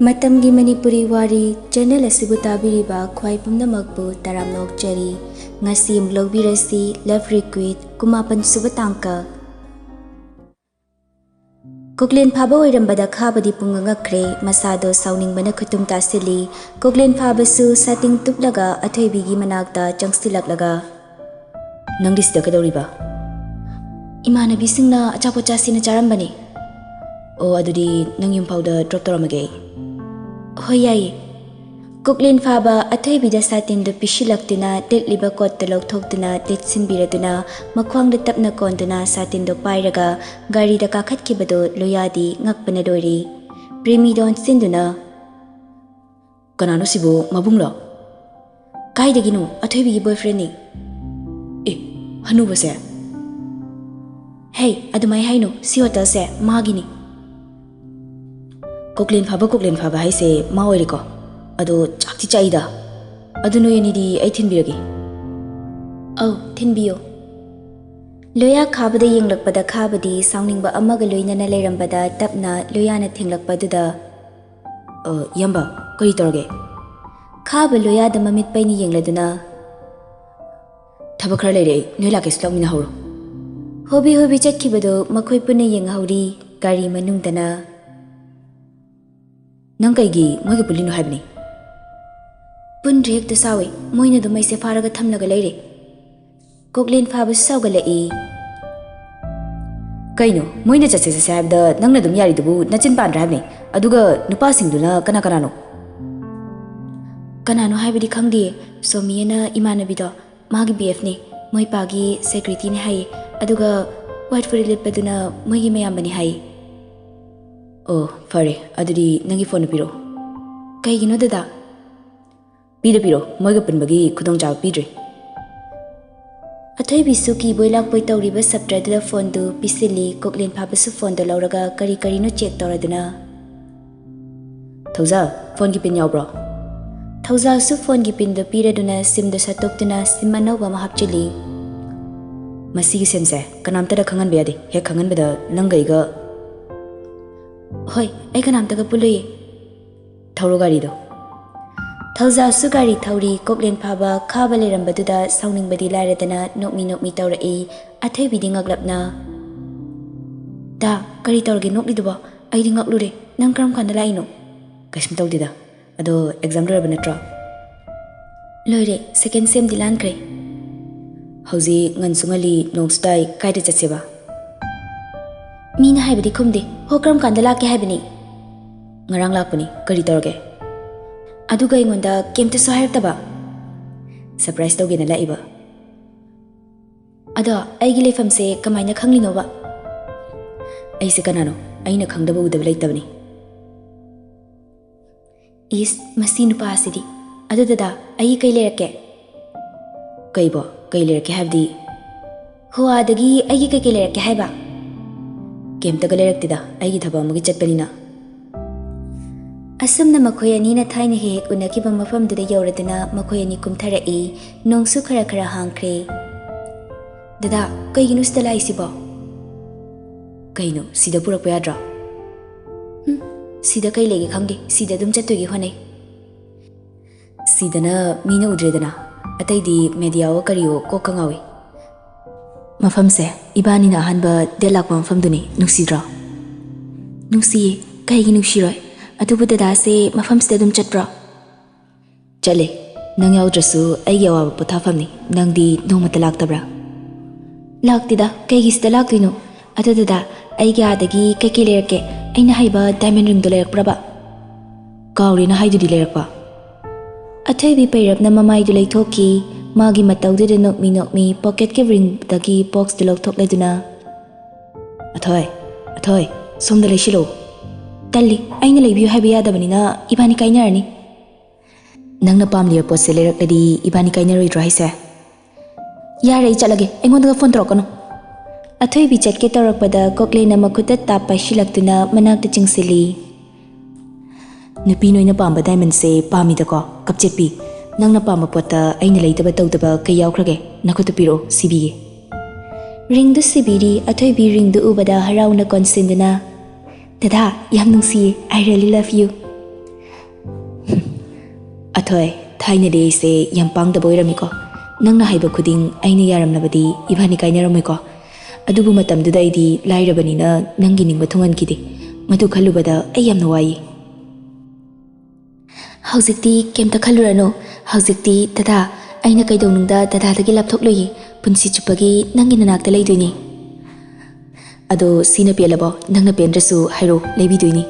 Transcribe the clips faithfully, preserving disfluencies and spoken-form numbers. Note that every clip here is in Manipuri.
ꯃꯇꯝꯒꯤ ꯃꯅꯤꯄꯨꯔꯤ ꯋꯥꯔꯤ ꯆꯦꯅꯦꯜ ꯑꯁꯤꯕꯨ ꯇꯥꯕꯤꯔꯤꯕ ꯈ꯭ꯋꯥꯏ ꯄꯨꯝꯅꯃꯛꯄꯨ ꯇꯔꯥꯝꯅ ꯑꯣꯛꯆꯔꯤ꯫ ꯉꯁꯤ ꯑꯃꯨꯛ ꯂꯧꯕꯤꯔꯁꯤ Love Requite ꯀꯨꯟꯃꯥꯄꯟ ꯁꯨꯕ ꯇꯥꯡꯀꯛ꯫ ꯀꯣꯛꯂꯦꯟ ꯐꯥꯕ ꯑꯣꯏꯔꯝꯕꯗ ꯈꯥꯕꯗꯤ ꯄꯨꯡꯉꯛ ꯉꯛꯈ꯭ꯔꯦ꯫ ꯃꯁꯥꯗꯣ ꯁꯥꯎꯅꯤꯡꯕꯅ ꯈꯨꯇꯨꯝ ꯇꯥꯁꯤꯜꯂꯤ꯫ ꯀꯣꯛꯂꯦꯟ ꯐꯥꯕꯁꯨ ꯁꯥꯇꯤꯟ ꯇꯨꯞꯂꯒ ꯑꯊꯣꯏꯕꯤꯒꯤ ꯃꯅꯥꯛꯇ ꯆꯪꯁꯤꯜꯂꯛꯂꯒ, "ꯅꯪꯗꯤ ꯁꯤꯗ ꯀꯩꯗꯧꯔꯤꯕ?" "ꯏꯃꯥꯟꯅꯕꯤꯁꯤꯡꯅ ꯑꯆꯥꯄꯣꯠ ꯆꯥꯁꯤꯅ ꯆꯥꯔꯝꯕꯅꯤ꯫" "ꯑꯣ, ꯑꯗꯨꯗꯤ ꯅꯪ ꯌꯨꯝ ꯐꯥꯎꯗ ꯗ꯭ꯔꯣꯞ ꯇꯧꯔꯝꯃꯒꯦ ꯑꯩ꯫" "ꯍꯣꯏ, ꯌꯥꯏꯌꯦ꯫" ꯀꯣꯛꯂꯦꯟ ꯐꯥꯕ ꯑꯊꯣꯏꯕꯤꯗ ꯁꯥꯇꯤꯟꯗꯨ ꯄꯤꯁꯤꯜꯂꯛꯇꯨꯅ, ꯂꯤꯠꯂꯤꯕ ꯀꯣꯠꯇꯨ ꯂꯧꯊꯣꯛꯇꯨꯅ, ꯂꯤꯠꯁꯤꯟꯕꯤꯔꯗꯨꯅ, ꯃꯈ꯭ꯋꯥꯡꯗ ꯇꯞꯅ ꯀꯣꯟꯗꯨꯅ ꯁꯥꯇꯤꯟꯗꯨ ꯄꯥꯏꯔꯒ ꯒꯥꯔꯤꯗ ꯀꯥꯈꯠꯈꯤꯕꯗꯨ ꯂꯣꯌꯥꯗꯤ ꯉꯛꯄꯅ ꯂꯣꯏꯔꯤ꯫ ꯄ꯭ꯔꯦꯃꯤꯗ ꯑꯣꯟꯁꯤꯟꯗꯨꯅ, "ꯀꯅꯥꯅꯣ ꯁꯤꯕꯨ, ꯃꯕꯨꯡꯂꯣ?" "ꯀꯥꯏꯗꯒꯤꯅꯣ? ꯑꯊꯣꯏꯕꯤꯒꯤ ꯕꯣꯏꯐ꯭ꯔꯦꯟꯅꯤ꯫" "ꯑꯦ, ꯍꯅꯨꯕꯁꯦ?" "ꯍꯦ, ꯑꯗꯨꯃꯥꯏ ꯍꯥꯏꯅꯨ, ꯁꯤ ꯍꯣꯇꯦꯜꯁꯦ ꯃꯥꯒꯤꯅꯤ꯫" "ꯀꯣꯛꯂꯦꯟ ꯐꯥꯕ, ꯀꯣꯛꯂꯦꯟ ꯐꯥꯕ ꯍꯥꯏꯁꯦ ꯃꯥ ꯑꯣꯏꯔꯦꯀꯣ? ꯑꯗꯣ ꯆꯥꯛꯇꯤ ꯆꯥꯛꯏꯗ꯫ ꯑꯗꯨ ꯅꯣꯏ ꯑꯅꯤꯗꯤ ꯑꯩ ꯊꯤꯟꯕꯤꯔꯒꯦ꯫" "ꯑꯧ, ꯊꯤꯟꯕꯤꯌꯨ꯫" ꯂꯣꯌꯥ ꯈꯥꯕꯗ ꯌꯦꯡꯂꯛꯄꯗ ꯈꯥꯕꯗꯤ ꯁꯥꯎꯅꯤꯡꯕ ꯑꯃꯒ ꯂꯣꯏꯅꯅ ꯂꯩꯔꯝꯕꯗ ꯇꯞꯅ ꯂꯣꯌꯥꯅ ꯊꯦꯡꯂꯛꯄꯗꯨꯗ, "ꯑ, ꯏꯌꯥꯝꯕ, ꯀꯔꯤ ꯇꯧꯔꯒꯦ?" ꯈꯥꯕ ꯂꯣꯌꯥꯗ ꯃꯃꯤꯠ ꯄꯩꯅ ꯌꯦꯡꯂꯗꯨꯅ, "ꯊꯕꯛ ꯈꯔ ꯂꯩꯔꯦ ꯑꯩ, ꯅꯣꯏ ꯂꯥꯛꯀꯦꯁꯨ ꯂꯥꯛꯃꯤꯟꯅꯍꯧꯔꯣ꯫" ꯍꯣꯕꯤ ꯍꯣꯕꯤ ꯆꯠꯈꯤꯕꯗꯨ ꯃꯈꯣꯏ ꯄꯨꯟꯅ ꯌꯦꯡꯍꯧꯔꯤ꯫ ꯒꯥꯔꯤ ꯃꯅꯨꯡꯗꯅ, "ꯅꯪ ꯀꯩꯒꯤ ꯃꯣꯏꯒ ꯄꯨꯜꯂꯤꯅꯣ ꯍꯥꯏꯕꯅꯤ?" "ꯄꯨꯟꯗ꯭ꯔꯤ ꯍꯦꯛꯇ ꯁꯥꯎꯏ, ꯃꯣꯏꯅ ꯑꯗꯨꯝ ꯑꯩꯁꯦ ꯐꯥꯔꯒ ꯊꯝꯂꯒ ꯂꯩꯔꯦ꯫" ꯀꯣꯛꯂꯦꯟ ꯐꯥꯕꯁꯨ ꯁꯥꯎꯒꯠꯂꯛꯏ꯫ "ꯀꯩꯅꯣ, ꯃꯣꯏꯅ ꯆꯠꯁꯦ ꯆꯠꯁꯦ ꯍꯥꯏꯕꯗ ꯅꯪꯅ ꯑꯗꯨꯝ ꯌꯥꯔꯤꯗꯨꯕꯨ ꯅꯆꯤꯟ ꯄꯥꯟꯗ꯭ꯔꯥ ꯍꯥꯏꯕꯅꯤ? ꯑꯗꯨꯒ ꯅꯨꯄꯥꯁꯤꯡꯗꯨꯅ ꯀꯅꯥ ꯀꯅꯥꯅꯣ?" "ꯀꯅꯥꯅꯣ ꯍꯥꯏꯕꯗꯤ ꯈꯪꯗꯦ, ꯁꯣꯃꯤꯑꯅ ꯏꯃꯥꯟꯅꯕꯤꯗꯣ, ꯃꯥꯒꯤ ꯕꯤ ꯑꯦꯐꯅꯤ, ꯃꯣꯏ ꯄꯥꯒꯤ ꯁꯦꯀ꯭ꯌꯨꯔꯤꯇꯤꯅꯤ ꯍꯥꯏꯌꯦ, ꯑꯗꯨꯒ ꯋꯥꯏꯠ ꯐꯨꯔꯤꯠ ꯂꯤꯠꯄꯗꯨꯅ ꯃꯣꯏꯒꯤ ꯃꯌꯥꯝꯕꯅꯤ ꯍꯥꯏꯌꯦ꯫" "ꯑꯣ, ꯐꯔꯦ, ꯑꯗꯨꯗꯤ ꯅꯪꯒꯤ ꯐꯣꯟꯗꯨ ꯄꯤꯔꯛꯑꯣ꯫" "ꯀꯩꯒꯤꯅꯣ ꯗꯗꯥ?" "ꯄꯤꯗ ꯄꯤꯔꯣ, ꯃꯣꯏꯒ ꯄꯨꯟꯕꯒꯤ ꯈꯨꯗꯣꯡꯆꯥꯕ ꯄꯤꯗ꯭ꯔꯤ꯫" ꯑꯊꯣꯏꯕꯤꯁꯨ ꯀꯤꯕꯣꯏ ꯂꯥꯛꯄꯣꯏ ꯇꯧꯔꯤꯕ ꯁꯞꯇ꯭ꯔꯗꯨꯗ ꯐꯣꯟꯗꯨ ꯄꯤꯁꯤꯜꯂꯤ꯫ ꯀꯣꯛꯂꯦꯟ ꯐꯥꯕꯁꯨ ꯐꯣꯟꯗꯨ ꯂꯧꯔꯒ ꯀꯔꯤ ꯀꯔꯤꯅꯣ ꯆꯦꯛ ꯇꯧꯔꯗꯨꯅ, "ꯊꯧꯖꯥꯜ, ꯐꯣꯟꯒꯤ ꯄꯤꯟ ꯌꯥꯎꯕ꯭ꯔꯣ?" ꯊꯧꯖꯥꯜꯁꯨ ꯐꯣꯟꯒꯤ ꯄꯤꯟꯗꯨ ꯄꯤꯔꯗꯨꯅ ꯁꯤꯝꯗꯨ ꯁꯠꯇꯣꯛꯇꯨꯅ ꯁꯤꯝ ꯑꯅꯧꯕ ꯑꯃ ꯍꯥꯞꯆꯤꯜꯂꯤ꯫ "ꯃꯁꯤꯒꯤ ꯁꯤꯝꯁꯦ ꯀꯅꯥꯝꯇꯗ ꯈꯪꯍꯟꯕ ꯌꯥꯗꯦ꯫ ꯍꯦꯛ ꯈꯪꯍꯟꯕꯗ ꯅꯪꯒ ꯑꯩꯒ..." "ꯍꯣꯏ, ꯑꯩ ꯀꯅꯥꯝꯇꯒ ꯄꯨꯜꯂꯣꯏꯌꯦ꯫" ꯊꯧꯔꯣ ꯒꯥꯔꯤꯗꯣ꯫ ꯊꯧꯖꯥꯜꯁꯨ ꯒꯥꯔꯤ ꯊꯧꯔꯤ꯫ ꯀꯣꯛꯂꯦꯟ ꯐꯥꯕ ꯈꯥꯕ ꯂꯩꯔꯝꯕꯗꯨꯗ ꯁꯥꯎꯅꯤꯡꯕꯗꯤ ꯂꯥꯏꯔꯗꯅ ꯅꯣꯛꯃꯤ ꯅꯣꯛꯃꯤ ꯇꯧꯔꯛꯏ꯫ ꯑꯊꯣꯏꯕꯤꯗꯤ ꯉꯛꯂꯞꯅ, "ꯗꯥ, ꯀꯔꯤ ꯇꯧꯔꯒꯦ ꯅꯣꯛꯂꯤꯗꯨꯕꯣ? ꯑꯩꯗꯤ ꯉꯛꯂꯨꯔꯦ꯫ ꯅꯪ ꯀꯔꯝ ꯀꯥꯟꯗ ꯂꯥꯛꯏꯅꯣ?" "ꯀꯩꯁꯨꯝ ꯇꯧꯗꯦꯗ꯫ ꯑꯗꯣ, ꯑꯦꯛꯖꯥꯝ ꯂꯣꯏꯔꯕ ꯅꯠꯇ꯭ꯔꯣ?" "ꯂꯣꯏꯔꯦ, ꯁꯦꯀꯦꯟ ꯁꯦꯝꯗꯤ ꯂꯥꯟꯈ꯭ꯔꯦ꯫" "ꯍꯧꯖꯤꯛ ꯉꯟꯁꯨ ꯉꯜꯂꯤ, ꯅꯣꯡꯁꯨ ꯇꯥꯏ, ꯀꯥꯏꯗ ꯆꯠꯁꯦꯕ?" "ꯃꯤꯅ ꯍꯥꯏꯕꯗꯤ ꯈꯨꯝꯗꯦ꯫ ꯍꯣ, ꯀꯔꯝ ꯀꯥꯟꯗ ꯂꯥꯛꯀꯦ ꯍꯥꯏꯕꯅꯤ?" "ꯉꯔꯥꯡ ꯂꯥꯛꯄꯅꯤ, ꯀꯔꯤ ꯇꯧꯔꯒꯦ?" "ꯑꯗꯨꯒ ꯑꯩꯉꯣꯟꯗ ꯀꯩꯝꯇꯁꯨ ꯍꯥꯏꯔꯛꯇꯕ?" "ꯁꯔꯄ꯭ꯔꯥꯏꯖ ꯇꯧꯒꯦꯅ ꯂꯥꯛꯏꯕ꯫" "ꯑꯗꯣ, ꯑꯩꯒꯤ ꯂꯩꯐꯝꯁꯦ ꯀꯃꯥꯏꯅ ꯈꯪꯂꯤꯅꯣꯕ?" "ꯑꯩꯁꯦ ꯀꯅꯥꯅꯣ? ꯑꯩꯅ ꯈꯪꯗꯕ ꯎꯗꯕ ꯂꯩꯇꯕꯅꯤ꯫" "ꯏꯁ, ꯃꯁꯤ ꯅꯨꯄꯥꯁꯤꯗꯤ꯫ ꯑꯗꯨ ꯗꯗꯥ, ꯑꯩ ꯀꯩ ꯂꯩꯔꯛꯀꯦ?" "ꯀꯩꯕꯣ? ꯀꯩ ꯂꯩꯔꯛꯀꯦ ꯍꯥꯏꯕꯗꯤ?" "ꯍꯣ, ꯑꯗꯒꯤ ꯑꯩꯒꯤ ꯀꯩꯀꯩ ꯂꯩꯔꯛꯀꯦ ꯍꯥꯏꯕ?" "ꯀꯩꯝꯇꯒ ꯂꯩꯔꯛꯇꯦꯗ, ꯑꯩꯒꯤ ꯊꯕꯛ ꯑꯃꯒꯤ ꯆꯠꯄꯅꯤꯅ꯫" ꯑꯁꯨꯝꯅ ꯃꯈꯣꯏ ꯑꯅꯤꯅ ꯊꯥꯏꯅ ꯍꯦꯛ ꯍꯦꯛ ꯎꯅꯈꯤꯕ ꯃꯐꯝꯗꯨꯗ ꯌꯧꯔꯗꯨꯅ ꯃꯈꯣꯏ ꯑꯅꯤ ꯀꯨꯝꯊꯔꯛꯏ꯫ ꯅꯣꯡꯁꯨ ꯈꯔ ꯈꯔ ꯍꯥꯡꯈ꯭ꯔꯦ꯫ "ꯗꯗꯥ, ꯀꯩꯒꯤꯅꯣ ꯁꯤꯗ ꯂꯥꯛꯏꯁꯤꯕꯣ?" "ꯀꯩꯅꯣ, ꯁꯤꯗ ꯄꯨꯔꯛꯄ ꯌꯥꯗ꯭ꯔꯣ?" "ꯍꯨꯝ, ꯁꯤꯗ ꯀꯩ ꯂꯩꯒꯦ ꯈꯪꯗꯦ, ꯁꯤꯗ ꯑꯗꯨꯝ ꯆꯠꯇꯣꯏꯒꯤ ꯍꯣꯠꯅꯩ꯫" "ꯁꯤꯗꯅ ꯃꯤꯅ ꯎꯗ꯭ꯔꯦꯗꯅ, ꯑꯇꯩꯗꯤ ꯃꯦꯗꯤꯌꯥꯋꯣ ꯀꯔꯤꯋꯣ ꯀꯣꯛꯀ ꯉꯥꯎꯏ꯫" "ꯃꯐꯝꯁꯦ ꯏꯕꯥꯅꯤꯅ ꯑꯍꯥꯟꯕ ꯗꯦꯠ ꯂꯥꯛꯄ ꯃꯐꯝꯗꯨꯅꯤ, ꯅꯨꯡꯁꯤꯗ꯭ꯔꯣ?" "ꯅꯨꯡꯁꯤꯌꯦ, ꯀꯩꯒꯤ ꯅꯨꯡꯁꯤꯔꯣꯏ? ꯑꯗꯨꯕꯨ ꯗꯗꯥꯁꯦ ꯃꯐꯝꯁꯤꯗ ꯑꯗꯨꯝ ꯆꯠꯄ꯭ꯔꯣ?" "ꯆꯠꯂꯦ, ꯅꯪ ꯌꯥꯎꯗ꯭ꯔꯁꯨ ꯑꯩꯒꯤ ꯑꯋꯥꯕ ꯄꯣꯊꯥꯐꯝꯅꯤ꯫ ꯅꯪꯗꯤ ꯅꯣꯡꯃꯇ ꯂꯥꯛꯇꯕ꯭ꯔꯥ?" "ꯂꯥꯛꯇꯦꯗ, ꯀꯩꯒꯤ ꯁꯤꯗ ꯂꯥꯛꯇꯣꯏꯅꯣ? ꯑꯗꯨ ꯗꯗꯥ, ꯑꯩꯒꯤ ꯑꯥꯗꯒꯤ ꯀꯩꯀꯩ ꯂꯩꯔꯛꯀꯦ? ꯑꯩꯅ ꯍꯥꯏꯕ ꯗꯥꯏꯃꯟ ꯔꯤꯡꯗꯣ ꯂꯩꯔꯛꯄ꯭ꯔꯕ?" "ꯀꯥꯎꯔꯦꯅ ꯍꯥꯏꯗꯨꯗꯤ ꯂꯩꯔꯛꯄ꯫" ꯑꯊꯣꯏꯕꯤ ꯄꯩꯔꯞꯅ ꯃꯃꯥꯏꯗꯨ ꯂꯩꯊꯣꯛꯈꯤ꯫ ꯃꯥꯒꯤ ꯃꯇꯧꯗꯨꯗ ꯅꯣꯛꯃꯤ ꯅꯣꯛꯃꯤ ꯄꯣꯀꯦꯠꯀꯤ ꯔꯤꯡꯗꯒꯤ ꯕꯣꯛꯁꯇꯨ ꯂꯧꯊꯣꯛꯂꯗꯨꯅ, "ꯑꯊꯣꯏ, ꯑꯊꯣꯏ, ꯁꯣꯝꯗ ꯂꯩꯁꯤꯜꯂꯨ꯫" "ꯇꯜꯂꯤ, ꯑꯩꯅ ꯂꯩꯕꯤꯌꯨ ꯍꯥꯏꯕ ꯌꯥꯗꯕꯅꯤꯅ ꯏꯕꯥꯅꯤ ꯀꯥꯏꯅꯔꯅꯤ꯫" "ꯅꯪꯅ ꯄꯥꯝꯂꯤꯕ ꯄꯣꯠꯁꯦ ꯂꯩꯔꯛꯂꯗꯤ ꯏꯕꯥꯅꯤ ꯀꯥꯏꯅꯔꯣꯏꯗ꯭ꯔꯣ ꯍꯥꯏꯁꯦ?" "ꯌꯥꯔꯦ, ꯑꯩ ꯆꯠꯂꯒꯦ, ꯑꯩꯉꯣꯟꯗꯒ ꯐꯣꯟ ꯇꯧꯔꯛꯀꯅꯨ꯫" ꯑꯊꯣꯏꯕꯤ ꯆꯠꯀꯦ ꯇꯧꯔꯛꯄꯗ ꯀꯣꯛꯂꯦꯟꯅ ꯃꯈꯨꯠꯇ ꯇꯥꯞ ꯄꯥꯏꯁꯤꯜꯂꯛꯇꯨꯅ ꯃꯅꯥꯛꯇ ꯆꯤꯡꯁꯤꯜꯂꯤ꯫ "ꯅꯨꯄꯤ ꯅꯣꯏꯅ ꯄꯥꯝꯕ ꯗꯥꯏꯃꯟꯁꯦ ꯄꯥꯝꯃꯤꯗꯀꯣ, ꯀꯞꯆꯦꯠꯄꯤ꯫ ꯅꯪꯅ ꯄꯥꯝꯕ ꯄꯣꯠꯇ ꯑꯩꯅ ꯂꯩꯇꯕ ꯇꯧꯗꯕ ꯀꯩ ꯌꯥꯎꯈ꯭ꯔꯒꯦ? ꯅꯈꯨꯠꯇꯨ ꯄꯤꯔꯛꯑꯣ, ꯁꯤꯕꯤꯒꯦ꯫" ꯔꯤꯡꯗꯨ ꯁꯤꯕꯤꯔꯤ꯫ ꯑꯊꯣꯏꯕꯤ ꯔꯤꯡꯗꯨ ꯎꯕꯗ ꯍꯔꯥꯎꯅ ꯀꯣꯟꯁꯤꯟꯗꯨꯅ, "ꯗꯗꯥ, ꯌꯥꯝ ꯅꯨꯡꯁꯤꯌꯦ, I really love you꯫" ꯑꯊꯣꯏ, ꯊꯥꯏꯅꯗꯤ ꯑꯩꯁꯦ ꯌꯥꯝ ꯄꯥꯡꯗꯕ ꯑꯣꯏꯔꯝꯃꯤꯀꯣ꯫ ꯅꯪꯅ ꯍꯥꯏꯕ ꯈꯨꯗꯤꯡ ꯑꯩꯅ ꯌꯥꯔꯝꯂꯕꯗꯤ ꯏꯕꯥꯅꯤ ꯀꯥꯏꯅꯔꯝꯃꯣꯏꯀꯣ꯫ ꯑꯗꯨꯕꯨ ꯃꯇꯝꯗꯨꯗ ꯑꯩꯗꯤ ꯂꯥꯏꯔꯕꯅꯤꯅ ꯅꯪꯒꯤ ꯅꯤꯡꯕ ꯊꯨꯡꯍꯟꯈꯤꯗꯦ꯫ ꯃꯗꯨ ꯈꯜꯂꯨꯕꯗ ꯑꯩ ꯌꯥꯝꯅ ꯋꯥꯏꯌꯦ꯫ ꯍꯧꯖꯤꯛꯇꯤ ꯀꯩꯝꯇ ꯈꯜꯂꯨꯔꯅꯨ꯫ ꯍꯧꯖꯤꯛꯇꯤ ꯗꯗꯥ, ꯑꯩꯅ ꯀꯩꯗꯧꯅꯨꯡꯗ ꯗꯗꯥꯗꯒꯤ ꯂꯥꯞꯊꯣꯛꯂꯣꯏꯌꯦ꯫ ꯄꯨꯟꯁꯤ ꯆꯨꯞꯄꯒꯤ ꯅꯪꯒꯤ ꯅꯅꯥꯛꯇ ꯂꯩꯗꯣꯏꯅꯦ꯫ ꯑꯗꯣ ꯁꯤꯅ ꯄꯦꯜꯂꯕꯣ? ꯅꯪꯅ ꯄꯦꯟꯗ꯭ꯔꯁꯨ ꯍꯥꯏꯔꯣ, ꯂꯩꯕꯤꯗꯣꯏꯅꯤ꯫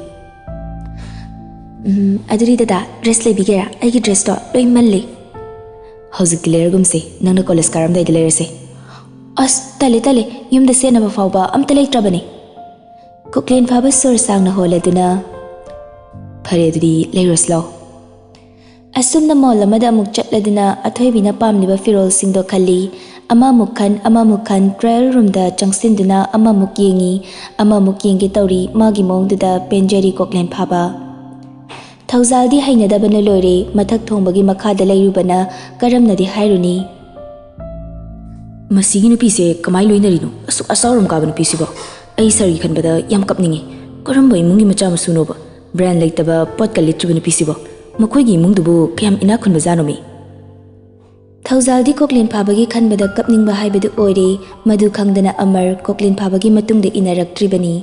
ꯎꯝ, ꯑꯗꯨꯗꯤ ꯗꯗꯥ, ꯗ꯭ꯔꯦꯁ ꯂꯩꯕꯤꯒꯦꯔꯥ? ꯑꯩꯒꯤ ꯗ꯭ꯔꯦꯁꯇꯣ ꯂꯣꯏ ꯃꯜꯂꯦ꯫ ꯍꯧꯖꯤꯛꯇꯤ ꯂꯩꯔꯒꯨꯝꯁꯦ, ꯅꯪꯅ ꯀꯣꯂꯦꯖ ꯀꯥꯔꯝꯗꯥꯏꯗ ꯂꯩꯔꯁꯦ꯫ ꯑꯁ, ꯇꯜꯂꯦ, ꯇꯜꯂꯦ, ꯌꯨꯝꯗ ꯁꯦꯠꯅꯕ ꯐꯥꯎꯕ ꯑꯝꯇ ꯂꯩꯇ꯭ꯔꯕꯅꯦ꯫ ꯀꯨꯛꯂꯦꯟ ꯐꯥꯕ ꯁꯣꯔ ꯁꯥꯡꯅ ꯍꯣꯜꯂꯗꯨꯅ, "ꯐꯔꯦ, ꯑꯗꯨꯗꯤ ꯂꯩꯔꯨꯔꯁꯤ ꯂꯥꯎ꯫" ꯑꯁꯨꯝꯅ ꯃꯣꯜ ꯑꯃꯗ ꯑꯃꯨꯛ ꯆꯠꯂꯗꯨꯅ ꯑꯊꯣꯏꯕꯤꯅ ꯄꯥꯝꯂꯤꯕ ꯐꯤꯔꯣꯜꯁꯤꯡꯗꯣ ꯈꯜꯂꯤ꯫ ꯑꯃꯃꯨꯛ ꯈꯟ, ꯑꯃꯃꯨꯛ ꯈꯟ, ꯇ꯭ꯔꯥꯌꯦꯜ ꯔꯨꯝꯗ ꯆꯪꯁꯤꯟꯗꯨꯅ ꯑꯃꯃꯨꯛ ꯌꯦꯡꯉꯤ, ꯑꯃꯃꯨꯛ ꯌꯦꯡꯒꯦ ꯇꯧꯔꯤ꯫ ꯃꯥꯒꯤ ꯃꯑꯣꯡꯗꯨꯗ ꯄꯦꯟꯖꯔꯤ ꯀꯣꯛꯂꯦꯟ ꯐꯥꯕ꯫ ꯊꯧꯖꯥꯜꯗꯤ ꯍꯩꯅꯗꯕꯅ ꯂꯣꯏꯔꯦ꯫ ꯃꯊꯛ ꯊꯣꯡꯕꯒꯤ ꯃꯈꯥꯗ ꯂꯩꯔꯨꯕꯅ ꯀꯔꯝꯅꯗꯤ ꯍꯥꯏꯔꯨꯅꯤ? "ꯃꯁꯤꯒꯤ ꯅꯨꯄꯤꯁꯦ ꯀꯃꯥꯏ ꯂꯣꯏꯅꯔꯤꯅꯣ? ꯑꯁꯨꯛ ꯑꯁꯥꯎꯔꯝ ꯀꯥꯕ ꯅꯨꯄꯤꯁꯤꯕꯣ? ꯑꯩ ꯁꯥꯔꯒꯤ ꯈꯟꯕꯗ ꯌꯥꯝ ꯀꯞꯅꯤꯡꯉꯤ꯫ ꯀꯔꯝꯕ ꯏꯃꯨꯡꯒꯤ ꯃꯆꯥ ꯃꯁꯨꯅꯣꯕ? ꯕ꯭ꯔꯦꯟ ꯂꯩꯇꯕ, ꯄꯣꯠꯀ ꯂꯤꯠꯇ꯭ꯔꯤꯕ ꯅꯨꯄꯤꯁꯤꯕꯣ? ꯃꯈꯣꯏꯒꯤ ꯏꯃꯨꯡꯗꯨꯕꯨ ꯀꯌꯥꯝ ꯏꯅꯥꯛ ꯈꯨꯟꯕꯖꯥꯠꯅꯣꯃꯤ?" ꯊꯧꯖꯥꯜꯗꯤ ꯀꯣꯛꯂꯦꯟ ꯐꯥꯕꯒꯤ ꯈꯟꯕꯗ ꯀꯞꯅꯤꯡꯕ ꯍꯥꯏꯕꯗꯨ ꯑꯣꯏꯔꯦ꯫ ꯃꯗꯨ ꯈꯪꯗꯅ ꯑꯃꯔ ꯀꯣꯛꯂꯦꯟ ꯐꯥꯕꯒꯤ ꯃꯇꯨꯡꯗ ꯏꯟꯅꯔꯛꯇ꯭ꯔꯤꯕꯅꯤ꯫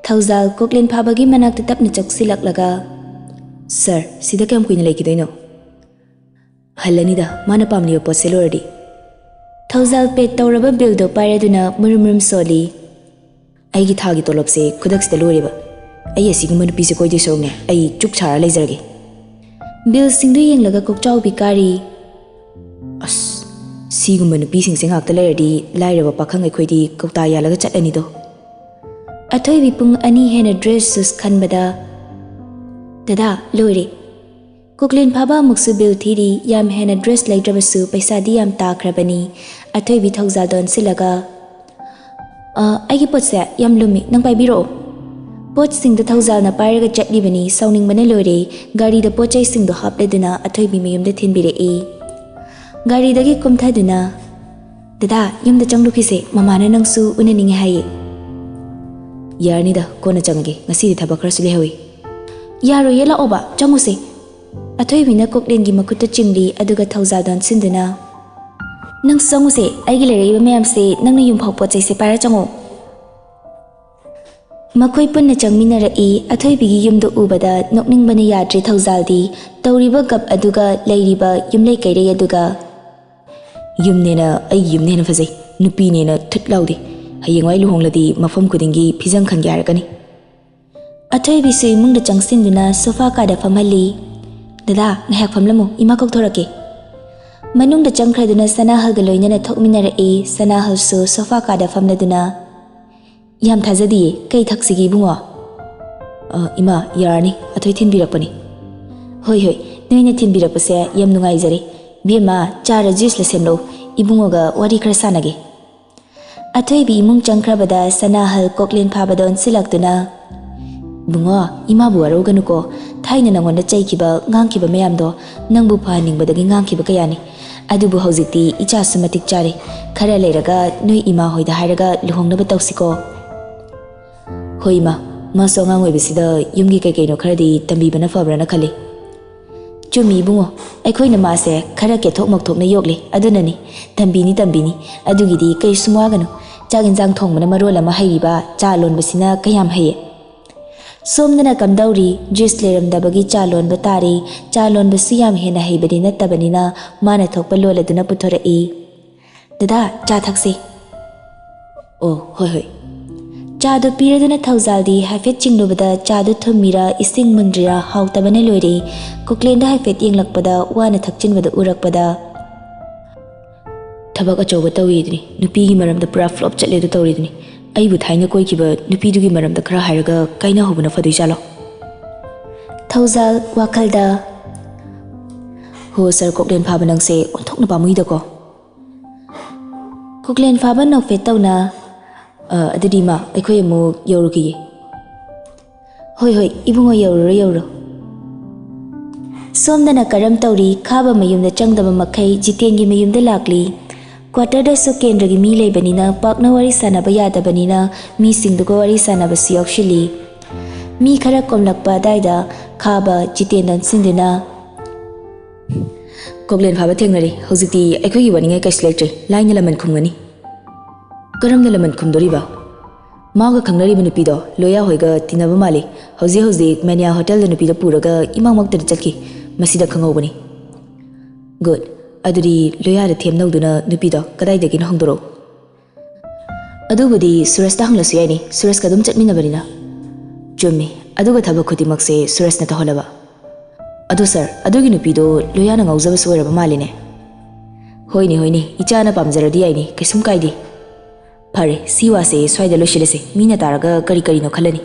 ꯊꯧꯖꯥꯜ ꯀꯣꯛꯂꯦꯟ ꯐꯥꯕꯒꯤ ꯃꯅꯥꯛꯇ ꯇꯞꯅ ꯆꯪꯁꯤꯜꯂꯛꯂꯒ, "ꯁꯥꯔ, ꯁꯤꯗ ꯀꯌꯥꯝ ꯀꯨꯏꯅ ꯂꯩꯈꯤꯗꯣꯏꯅꯣ?" "ꯍꯜꯂꯅꯤꯗ, ꯃꯥꯅ ꯄꯥꯝꯂꯤꯕ ꯄꯣꯠꯁꯦ ꯂꯣꯏꯔꯗꯤ꯫" ꯊꯧꯖꯥꯜ ꯄꯦꯛ ꯇꯧꯔꯕ ꯕꯤꯜꯗꯣ ꯄꯥꯏꯔꯗꯨꯅ ꯃꯨꯔꯨꯝ ꯃꯨꯔꯨꯝ ꯁꯣꯜꯂꯤ꯫ "ꯑꯩꯒꯤ ꯊꯥꯒꯤ ꯇꯣꯂꯣꯞꯁꯦ ꯈꯨꯗꯛꯁꯤꯗ ꯂꯣꯏꯔꯦꯕ꯫ ꯑꯩ ꯑꯁꯤꯒꯨꯝꯕ ꯅꯨꯄꯤꯁꯦ ꯀꯣꯏꯗꯣꯏ ꯁꯔꯨꯛꯅꯦ, ꯑꯩ ꯆꯨꯛ ꯁꯥꯔ ꯂꯩꯖꯔꯒꯦ꯫" ꯕꯤꯜꯁꯤꯡꯗꯨ ꯌꯦꯡꯂꯒ ꯀꯣꯛꯆꯥꯎꯕꯤ ꯀꯥꯔꯤ꯫ "ꯑꯁ, ꯁꯤꯒꯨꯝꯕ ꯅꯨꯄꯤꯁꯤꯡꯁꯦ ꯉꯥꯛꯇ ꯂꯩꯔꯗꯤ ꯂꯥꯏꯔꯕ ꯄꯥꯈꯪ ꯑꯩꯈꯣꯏꯗꯤ ꯀꯧꯇꯥ ꯌꯥꯜꯂꯒ ꯆꯠꯂꯅꯤꯗꯣ꯫" ꯑꯊꯣꯏꯕꯤ ꯄꯨꯡ ꯑꯅꯤ ꯍꯦꯟꯅ ꯗ꯭ꯔꯦꯁ ꯆꯨꯁ ꯈꯟꯕꯗ, "ꯗꯗꯥ, ꯂꯣꯏꯔꯦ꯫" ꯀꯨꯛꯂꯦꯟ ꯐꯥꯕ ꯑꯃꯨꯛꯁꯨ ꯕꯤꯜ ꯊꯤꯔꯤ꯫ ꯌꯥꯝ ꯍꯦꯟꯅ ꯗ꯭ꯔꯦꯁ ꯂꯩꯗ꯭ꯔꯕꯁꯨ ꯄꯩꯁꯥꯗꯤ ꯌꯥꯝ ꯇꯥꯈ꯭ꯔꯕꯅꯤ꯫ ꯑꯊꯣꯏꯕꯤ ꯊꯧꯖꯥꯜꯗ ꯑꯣꯟꯁꯤꯜꯂꯒ, "ꯑ, ꯑꯩꯒꯤ ꯄꯣꯠꯁꯦ ꯌꯥꯝ ꯂꯨꯝꯃꯤ, ꯅꯪ ꯄꯥꯏꯕꯤꯔꯛꯑꯣ꯫" ꯄꯣꯠꯁꯤꯡꯗꯨ ꯊꯧꯖꯥꯜꯅ ꯄꯥꯏꯔꯒ ꯆꯠꯂꯤꯕꯅꯤ꯫ ꯁꯥꯎꯅꯤꯡꯕꯅ ꯂꯣꯏꯔꯦ꯫ ꯒꯥꯔꯤꯗ ꯄꯣꯠ ꯆꯩꯁꯤꯡꯗꯨ ꯍꯥꯞꯂꯗꯨꯅ ꯑꯊꯣꯏꯕꯤ ꯃꯌꯨꯝꯗ ꯊꯤꯟꯕꯤꯔꯛꯏ꯫ ꯒꯥꯔꯤꯗꯒꯤ ꯀꯨꯝꯊꯗꯨꯅ, "ꯗꯗꯥ, ꯌꯨꯝꯗ ꯆꯪꯂꯨꯈꯤꯁꯦ, ꯃꯃꯥꯅ ꯅꯪꯁꯨ ꯎꯅꯅꯤꯡꯉꯦ ꯍꯥꯏꯌꯦ꯫" "ꯌꯥꯔꯅꯤꯗ, ꯀꯣꯟꯅ ꯆꯪꯉꯒꯦ, ꯉꯁꯤꯗꯤ ꯊꯕꯛ ꯈꯔꯁꯨ ꯂꯩꯍꯧꯏ꯫" "ꯌꯥꯔꯣꯏꯌꯦ, ꯂꯥꯛꯑꯣꯕ, ꯆꯪꯉꯨꯁꯦ꯫" ꯑꯊꯣꯏꯕꯤꯅ ꯀꯣꯛꯂꯦꯟꯒꯤ ꯃꯈꯨꯠꯇ ꯆꯤꯡꯂꯤ, ꯑꯗꯨꯒ ꯊꯧꯖꯥꯜꯗ ꯑꯣꯟꯁꯤꯟꯗꯨꯅ, "ꯅꯪꯁꯨ ꯆꯪꯉꯨꯁꯦ, ꯑꯩꯒꯤ ꯂꯩꯔꯛꯏꯕ ꯃꯌꯥꯝꯁꯦ ꯅꯪꯅ ꯌꯨꯝꯐꯥꯎ ꯄꯣꯠ ꯆꯩꯁꯦ ꯄꯥꯏꯔ ꯆꯪꯉꯣ꯫" ꯃꯈꯣꯏ ꯄꯨꯟꯅ ꯆꯪꯃꯤꯟꯅꯔꯛꯏ꯫ ꯑꯊꯣꯏꯕꯤꯒꯤ ꯌꯨꯝꯗꯨ ꯎꯕꯗ ꯅꯣꯛꯅꯤꯡꯕꯅ ꯌꯥꯗ꯭ꯔꯦ ꯊꯧꯖꯥꯜꯗꯤ꯫ ꯇꯧꯔꯤꯕ ꯒꯞ ꯑꯗꯨꯒ ꯂꯩꯔꯤꯕ ꯌꯨꯝꯂꯩ ꯀꯩꯔꯩ ꯑꯗꯨꯒ꯫ "ꯌꯨꯝꯅꯦꯅ ꯑꯩꯒꯤ ꯌꯨꯝꯅ ꯍꯦꯟꯅ ꯐꯖꯩ, ꯅꯨꯄꯤꯅꯦꯅ ꯊꯨꯠ ꯂꯥꯎꯗꯦ꯫ ꯍꯌꯦꯡꯋꯥꯏ ꯂꯨꯍꯣꯡꯂꯗꯤ ꯃꯐꯝ ꯈꯨꯗꯤꯡꯒꯤ ꯐꯤꯖꯪ ꯈꯟꯒꯦ ꯍꯥꯏꯔꯛꯀꯅꯤ꯫" ꯑꯊꯣꯏꯕꯤꯁꯨ ꯏꯃꯨꯡꯗ ꯆꯪꯁꯤꯟꯗꯨꯅ ꯁꯣꯐꯥ ꯀꯥꯗ ꯐꯝꯍꯜꯂꯤ꯫ "ꯗꯗꯥ, ꯉꯥꯏꯍꯥꯛ ꯐꯝꯂꯝꯃꯨ, ꯏꯃꯥ ꯀꯧꯊꯣꯔꯛꯀꯦ꯫" ꯃꯅꯨꯡꯗ ꯆꯪꯈ꯭ꯔꯗꯨꯅ ꯁꯅꯥꯍꯜꯒ ꯂꯣꯏꯅꯅ ꯊꯣꯛꯃꯤꯟꯅꯔꯛꯏ꯫ ꯁꯅꯥꯍꯜꯁꯨ ꯁꯣꯐꯥ ꯀꯥꯗ ꯐꯝꯂꯗꯨꯅ, "ꯌꯥꯝ ꯊꯥꯖꯗꯤꯌꯦ, ꯀꯩ ꯊꯛꯁꯤꯒꯦ ꯏꯕꯨꯡꯉꯣ?" "ꯑ, ꯏꯃꯥ, ꯌꯥꯔꯅꯤ, ꯑꯊꯣꯏ ꯊꯤꯟꯕꯤꯔꯛꯄꯅꯤ꯫" "ꯍꯣꯏ, ꯍꯣꯏ, ꯅꯣꯏꯅ ꯊꯤꯟꯕꯤꯔꯛꯄꯁꯦ ꯌꯥꯝ ꯅꯨꯡꯉꯥꯏꯖꯔꯦ꯫ ꯕꯦꯝꯃ, ꯆꯥꯔ ꯖꯨꯏꯁꯂ ꯁꯦꯝꯂꯛꯎ, ꯏꯕꯨꯡꯉꯣꯒ ꯋꯥꯔꯤ ꯈꯔ ꯁꯥꯟꯅꯒꯦ꯫" ꯑꯊꯣꯏꯕꯤ ꯏꯃꯨꯡ ꯆꯪꯈ꯭ꯔꯕꯗ ꯁꯅꯥꯍꯜ ꯀꯣꯛꯂꯦꯟ ꯐꯥꯕꯗ ꯑꯣꯟꯁꯤꯜꯂꯛꯇꯨꯅ, "ꯏꯕꯨꯡꯉꯣ, ꯏꯃꯥꯕꯨ ꯋꯥꯔꯧꯒꯅꯨꯀꯣ꯫ ꯊꯥꯏꯅ ꯅꯉꯣꯟꯗ ꯆꯩꯈꯤꯕ, ꯉꯥꯡꯈꯤꯕ ꯃꯌꯥꯝꯗꯣ ꯅꯪꯕꯨ ꯐꯍꯟꯅꯤꯡꯕꯗꯒꯤ ꯉꯥꯡꯈꯤꯕ ꯀꯌꯥꯅꯤ꯫ ꯑꯗꯨꯕꯨ ꯍꯧꯖꯤꯛꯇꯤ ꯏꯆꯥꯁꯨ ꯃꯇꯤꯛ ꯆꯥꯔꯦ꯫ ꯈꯔ ꯂꯩꯔꯒ ꯅꯣꯏ ꯏꯃꯥ ꯍꯣꯏꯗ ꯍꯥꯏꯔꯒ ꯂꯨꯍꯣꯡꯅꯕ ꯇꯧꯁꯤꯀꯣ꯫" "ꯍꯣꯏ ꯏꯃꯥ, ꯃꯥꯁꯨ ꯑꯉꯥꯡ ꯑꯣꯏꯕꯁꯤꯗ ꯌꯨꯝꯒꯤ ꯀꯩ ꯀꯩꯅꯣ ꯈꯔꯗꯤ ꯇꯝꯕꯤꯕꯅ ꯐꯕ꯭ꯔꯥꯅ ꯈꯜꯂꯤ꯫" "ꯆꯨꯝꯃꯤ ꯏꯕꯨꯡꯉꯣ, ꯑꯩꯈꯣꯏꯅ ꯃꯥꯁꯦ ꯈꯔ ꯀꯦꯊꯣꯛ ꯃꯧꯊꯣꯛꯅ ꯌꯣꯛꯂꯤ, ꯑꯗꯨꯅꯅꯤ꯫ ꯇꯝꯕꯤꯅꯤ, ꯇꯝꯕꯤꯅꯤ, ꯑꯗꯨꯒꯤꯗꯤ ꯀꯩꯁꯨꯝ ꯋꯥꯒꯅꯨ꯫ ꯆꯥꯛ ꯏꯟꯖꯥꯡ ꯊꯣꯡꯕꯅ ꯃꯔꯣꯜ ꯑꯃ ꯍꯩꯔꯤꯕ, ꯆꯥ ꯂꯣꯟꯕꯁꯤꯅ ꯀꯌꯥꯝ ꯍꯩꯌꯦ꯫" ꯁꯣꯝꯗꯅ ꯀꯝꯗꯧꯔꯤ? ꯖꯨꯏꯁ ꯂꯩꯔꯝꯗꯕꯒꯤ ꯆꯥ ꯂꯣꯟꯕ ꯇꯥꯔꯤ꯫ ꯆꯥ ꯂꯣꯟꯕꯁꯨ ꯌꯥꯝ ꯍꯦꯟꯅ ꯍꯩꯕꯗꯤ ꯅꯠꯇꯕꯅꯤꯅ ꯃꯥꯅ ꯊꯣꯛꯄ ꯂꯣꯜꯂꯗꯨꯅ ꯄꯨꯊꯣꯔꯛꯏ꯫ "ꯗꯗꯥ, ꯆꯥ ꯊꯛꯁꯤ꯫" "ꯑꯣ, ꯍꯣꯏ, ꯍꯣꯏ꯫" ꯆꯥꯗꯨ ꯄꯤꯔꯗꯨꯅ ꯊꯧꯖꯥꯜꯗꯤ ꯍꯥꯏꯐꯦꯠ ꯆꯤꯡꯂꯨꯕꯗ ꯆꯥꯗꯨ ꯊꯨꯝꯃꯤꯔꯥ ꯏꯁꯤꯡ ꯃꯨꯟꯗ꯭ꯔꯤꯔꯥ ꯍꯥꯎꯇꯕꯅ ꯂꯣꯏꯔꯦ꯫ ꯀꯣꯛꯂꯦꯟꯗ ꯍꯥꯏꯐꯦꯠ ꯌꯦꯡꯂꯛꯄꯗ ꯋꯥꯅ ꯊꯛꯆꯤꯟꯕꯗꯨ ꯎꯔꯛꯄꯗ, "ꯊꯕꯛ ꯑꯆꯧꯕ ꯇꯧꯏꯗꯨꯅꯤ, ꯅꯨꯄꯤꯒꯤ ꯃꯔꯝꯗ ꯄꯨꯔꯥ ꯐ꯭ꯂꯣꯞ ꯆꯠꯂꯦꯗꯨ ꯇꯧꯔꯤꯗꯨꯅꯤ꯫ ꯑꯩꯕꯨ ꯊꯥꯏꯅ ꯀꯣꯏꯈꯤꯕ ꯅꯨꯄꯤꯗꯨꯒꯤ ꯃꯔꯝꯗ ꯈꯔ ꯍꯥꯏꯔꯒ ꯀꯥꯏꯅꯍꯧꯕꯅ ꯐꯗꯣꯏ ꯖꯥꯠꯂꯣ?" ꯊꯧꯖꯥꯜ ꯋꯥꯈꯜꯗ, "ꯍꯣ ꯁꯥꯔ ꯀꯣꯛꯂꯦꯟ ꯐꯥꯕ, ꯅꯪꯁꯦ ꯑꯣꯟꯊꯣꯛꯅ ꯄꯥꯝꯃꯨꯏꯗꯀꯣ꯫" ꯀꯣꯛꯂꯦꯟ ꯐꯥꯕ ꯅꯣꯛꯐꯦꯠ ꯇꯧꯅ, "ꯑ, ꯑꯗꯨꯗꯤ ꯏꯃꯥ, ꯑꯩꯈꯣꯏ ꯑꯃꯨꯛ ꯌꯧꯔꯨꯈꯤꯒꯦ꯫" "ꯍꯣꯏ, ꯍꯣꯏ, ꯏꯕꯨꯡꯉꯣ, ꯌꯧꯔꯨꯔꯣ, ꯌꯧꯔꯨꯔꯣ꯫" ꯁꯣꯝꯗꯅ ꯀꯔꯝ ꯇꯧꯔꯤ? ꯈꯥꯕ ꯃꯌꯨꯝꯗ ꯆꯪꯗꯕ ꯃꯈꯩ ꯖꯤꯇꯦꯟꯒꯤ ꯃꯌꯨꯝꯗ ꯂꯥꯛꯂꯤ꯫ ꯀ꯭ꯋꯥꯇꯔꯗꯁꯨ ꯀꯦꯟꯗ꯭ꯔꯒꯤ ꯃꯤ ꯂꯩꯕꯅꯤꯅ ꯄꯥꯛꯅ ꯋꯥꯔꯤ ꯁꯥꯟꯅꯕ ꯌꯥꯗꯕꯅꯤꯅ ꯃꯤꯁꯤꯡꯗꯨꯒ ꯋꯥꯔꯤ ꯁꯥꯟꯅꯕꯁꯨ ꯌꯥꯎꯁꯤꯜꯂꯤ꯫ ꯃꯤ ꯈꯔ ꯀꯣꯝꯂꯛꯄ ꯑꯗꯥꯏꯗ ꯈꯥꯕ ꯖꯤꯇꯦꯟ ꯑꯣꯟꯁꯤꯟꯗꯨꯅ, ꯀꯣꯛꯂꯦꯟ ꯐꯥꯕ ꯊꯦꯡꯅꯔꯦ꯫ ꯍꯧꯖꯤꯛꯇꯤ ꯑꯩꯈꯣꯏꯒꯤ ꯋꯥꯅꯤꯡꯉꯥꯏ ꯀꯩꯁꯨ ꯂꯩꯇ꯭ꯔꯦ꯫ ꯂꯥꯏꯅ ꯂꯃꯟ ꯈꯨꯝꯒꯅꯤ꯫ ꯀꯔꯝꯅ ꯂꯃꯟ ꯈꯨꯝꯗꯣꯔꯤꯕ? ꯃꯥꯒ ꯈꯪꯅꯔꯤꯕ ꯅꯨꯄꯤꯗꯣ ꯂꯣꯌꯥ ꯍꯣꯏꯒ ꯇꯤꯟꯅꯕ ꯃꯥꯜꯂꯤ꯫ ꯍꯧꯖꯤꯛ ꯍꯧꯖꯤꯛ ꯃꯦꯅꯤꯌꯥ ꯍꯣꯇꯦꯜꯗ ꯅꯨꯄꯤꯗꯣ ꯄꯨꯔꯒ ꯏꯃꯥꯡꯃꯛꯇꯗ ꯆꯠꯈꯤ꯫ ꯃꯁꯤꯗ ꯈꯪꯍꯧꯕꯅꯤ꯫ ꯒꯨꯗ꯫ ꯑꯗꯨꯗꯤ ꯂꯣꯌꯥꯗ ꯊꯦꯝ ꯅꯧꯗꯨꯅ ꯅꯨꯄꯤꯗꯣ ꯀꯗꯥꯏꯗꯒꯤꯅꯣ ꯍꯪꯗꯣꯔꯛꯎ꯫ ꯑꯗꯨꯕꯨꯗꯤ ꯁꯨꯔꯖꯇ ꯍꯪꯂꯁꯨ ꯌꯥꯏꯅꯦ, ꯁꯨꯔꯖꯀ ꯑꯗꯨꯝ ꯆꯠꯃꯤꯟꯅꯕꯅꯤꯅ꯫ ꯆꯨꯝꯃꯤ, ꯑꯗꯨꯒ ꯊꯕꯛ ꯈꯨꯗꯤꯡꯃꯛꯁꯦ ꯁꯨꯔꯖꯅ ꯇꯧꯍꯜꯂꯕ꯫ ꯑꯗꯣ ꯁꯥꯔ, ꯑꯗꯨꯒꯤ ꯅꯨꯄꯤꯗꯣ ꯂꯣꯌꯥꯅ ꯉꯥꯎꯖꯕꯁꯨ ꯑꯣꯏꯔꯕ ꯃꯥꯜꯂꯤꯅꯦ꯫ ꯍꯣꯏꯅꯦ ꯍꯣꯏꯅꯦ, ꯏꯆꯥꯅ ꯄꯥꯝꯖꯔꯗꯤ ꯌꯥꯏꯅꯦ, ꯀꯩꯁꯨꯝ ꯀꯥꯏꯗꯦ꯫ ꯐꯔꯦ, ꯁꯤ ꯋꯥꯁꯦ ꯁ꯭ꯋꯥꯏꯗ ꯂꯣꯏꯁꯤꯜꯂꯁꯤ, ꯃꯤꯅ ꯇꯥꯔꯒ ꯀꯔꯤ ꯀꯔꯤꯅꯣ ꯈꯜꯂꯅꯤ꯫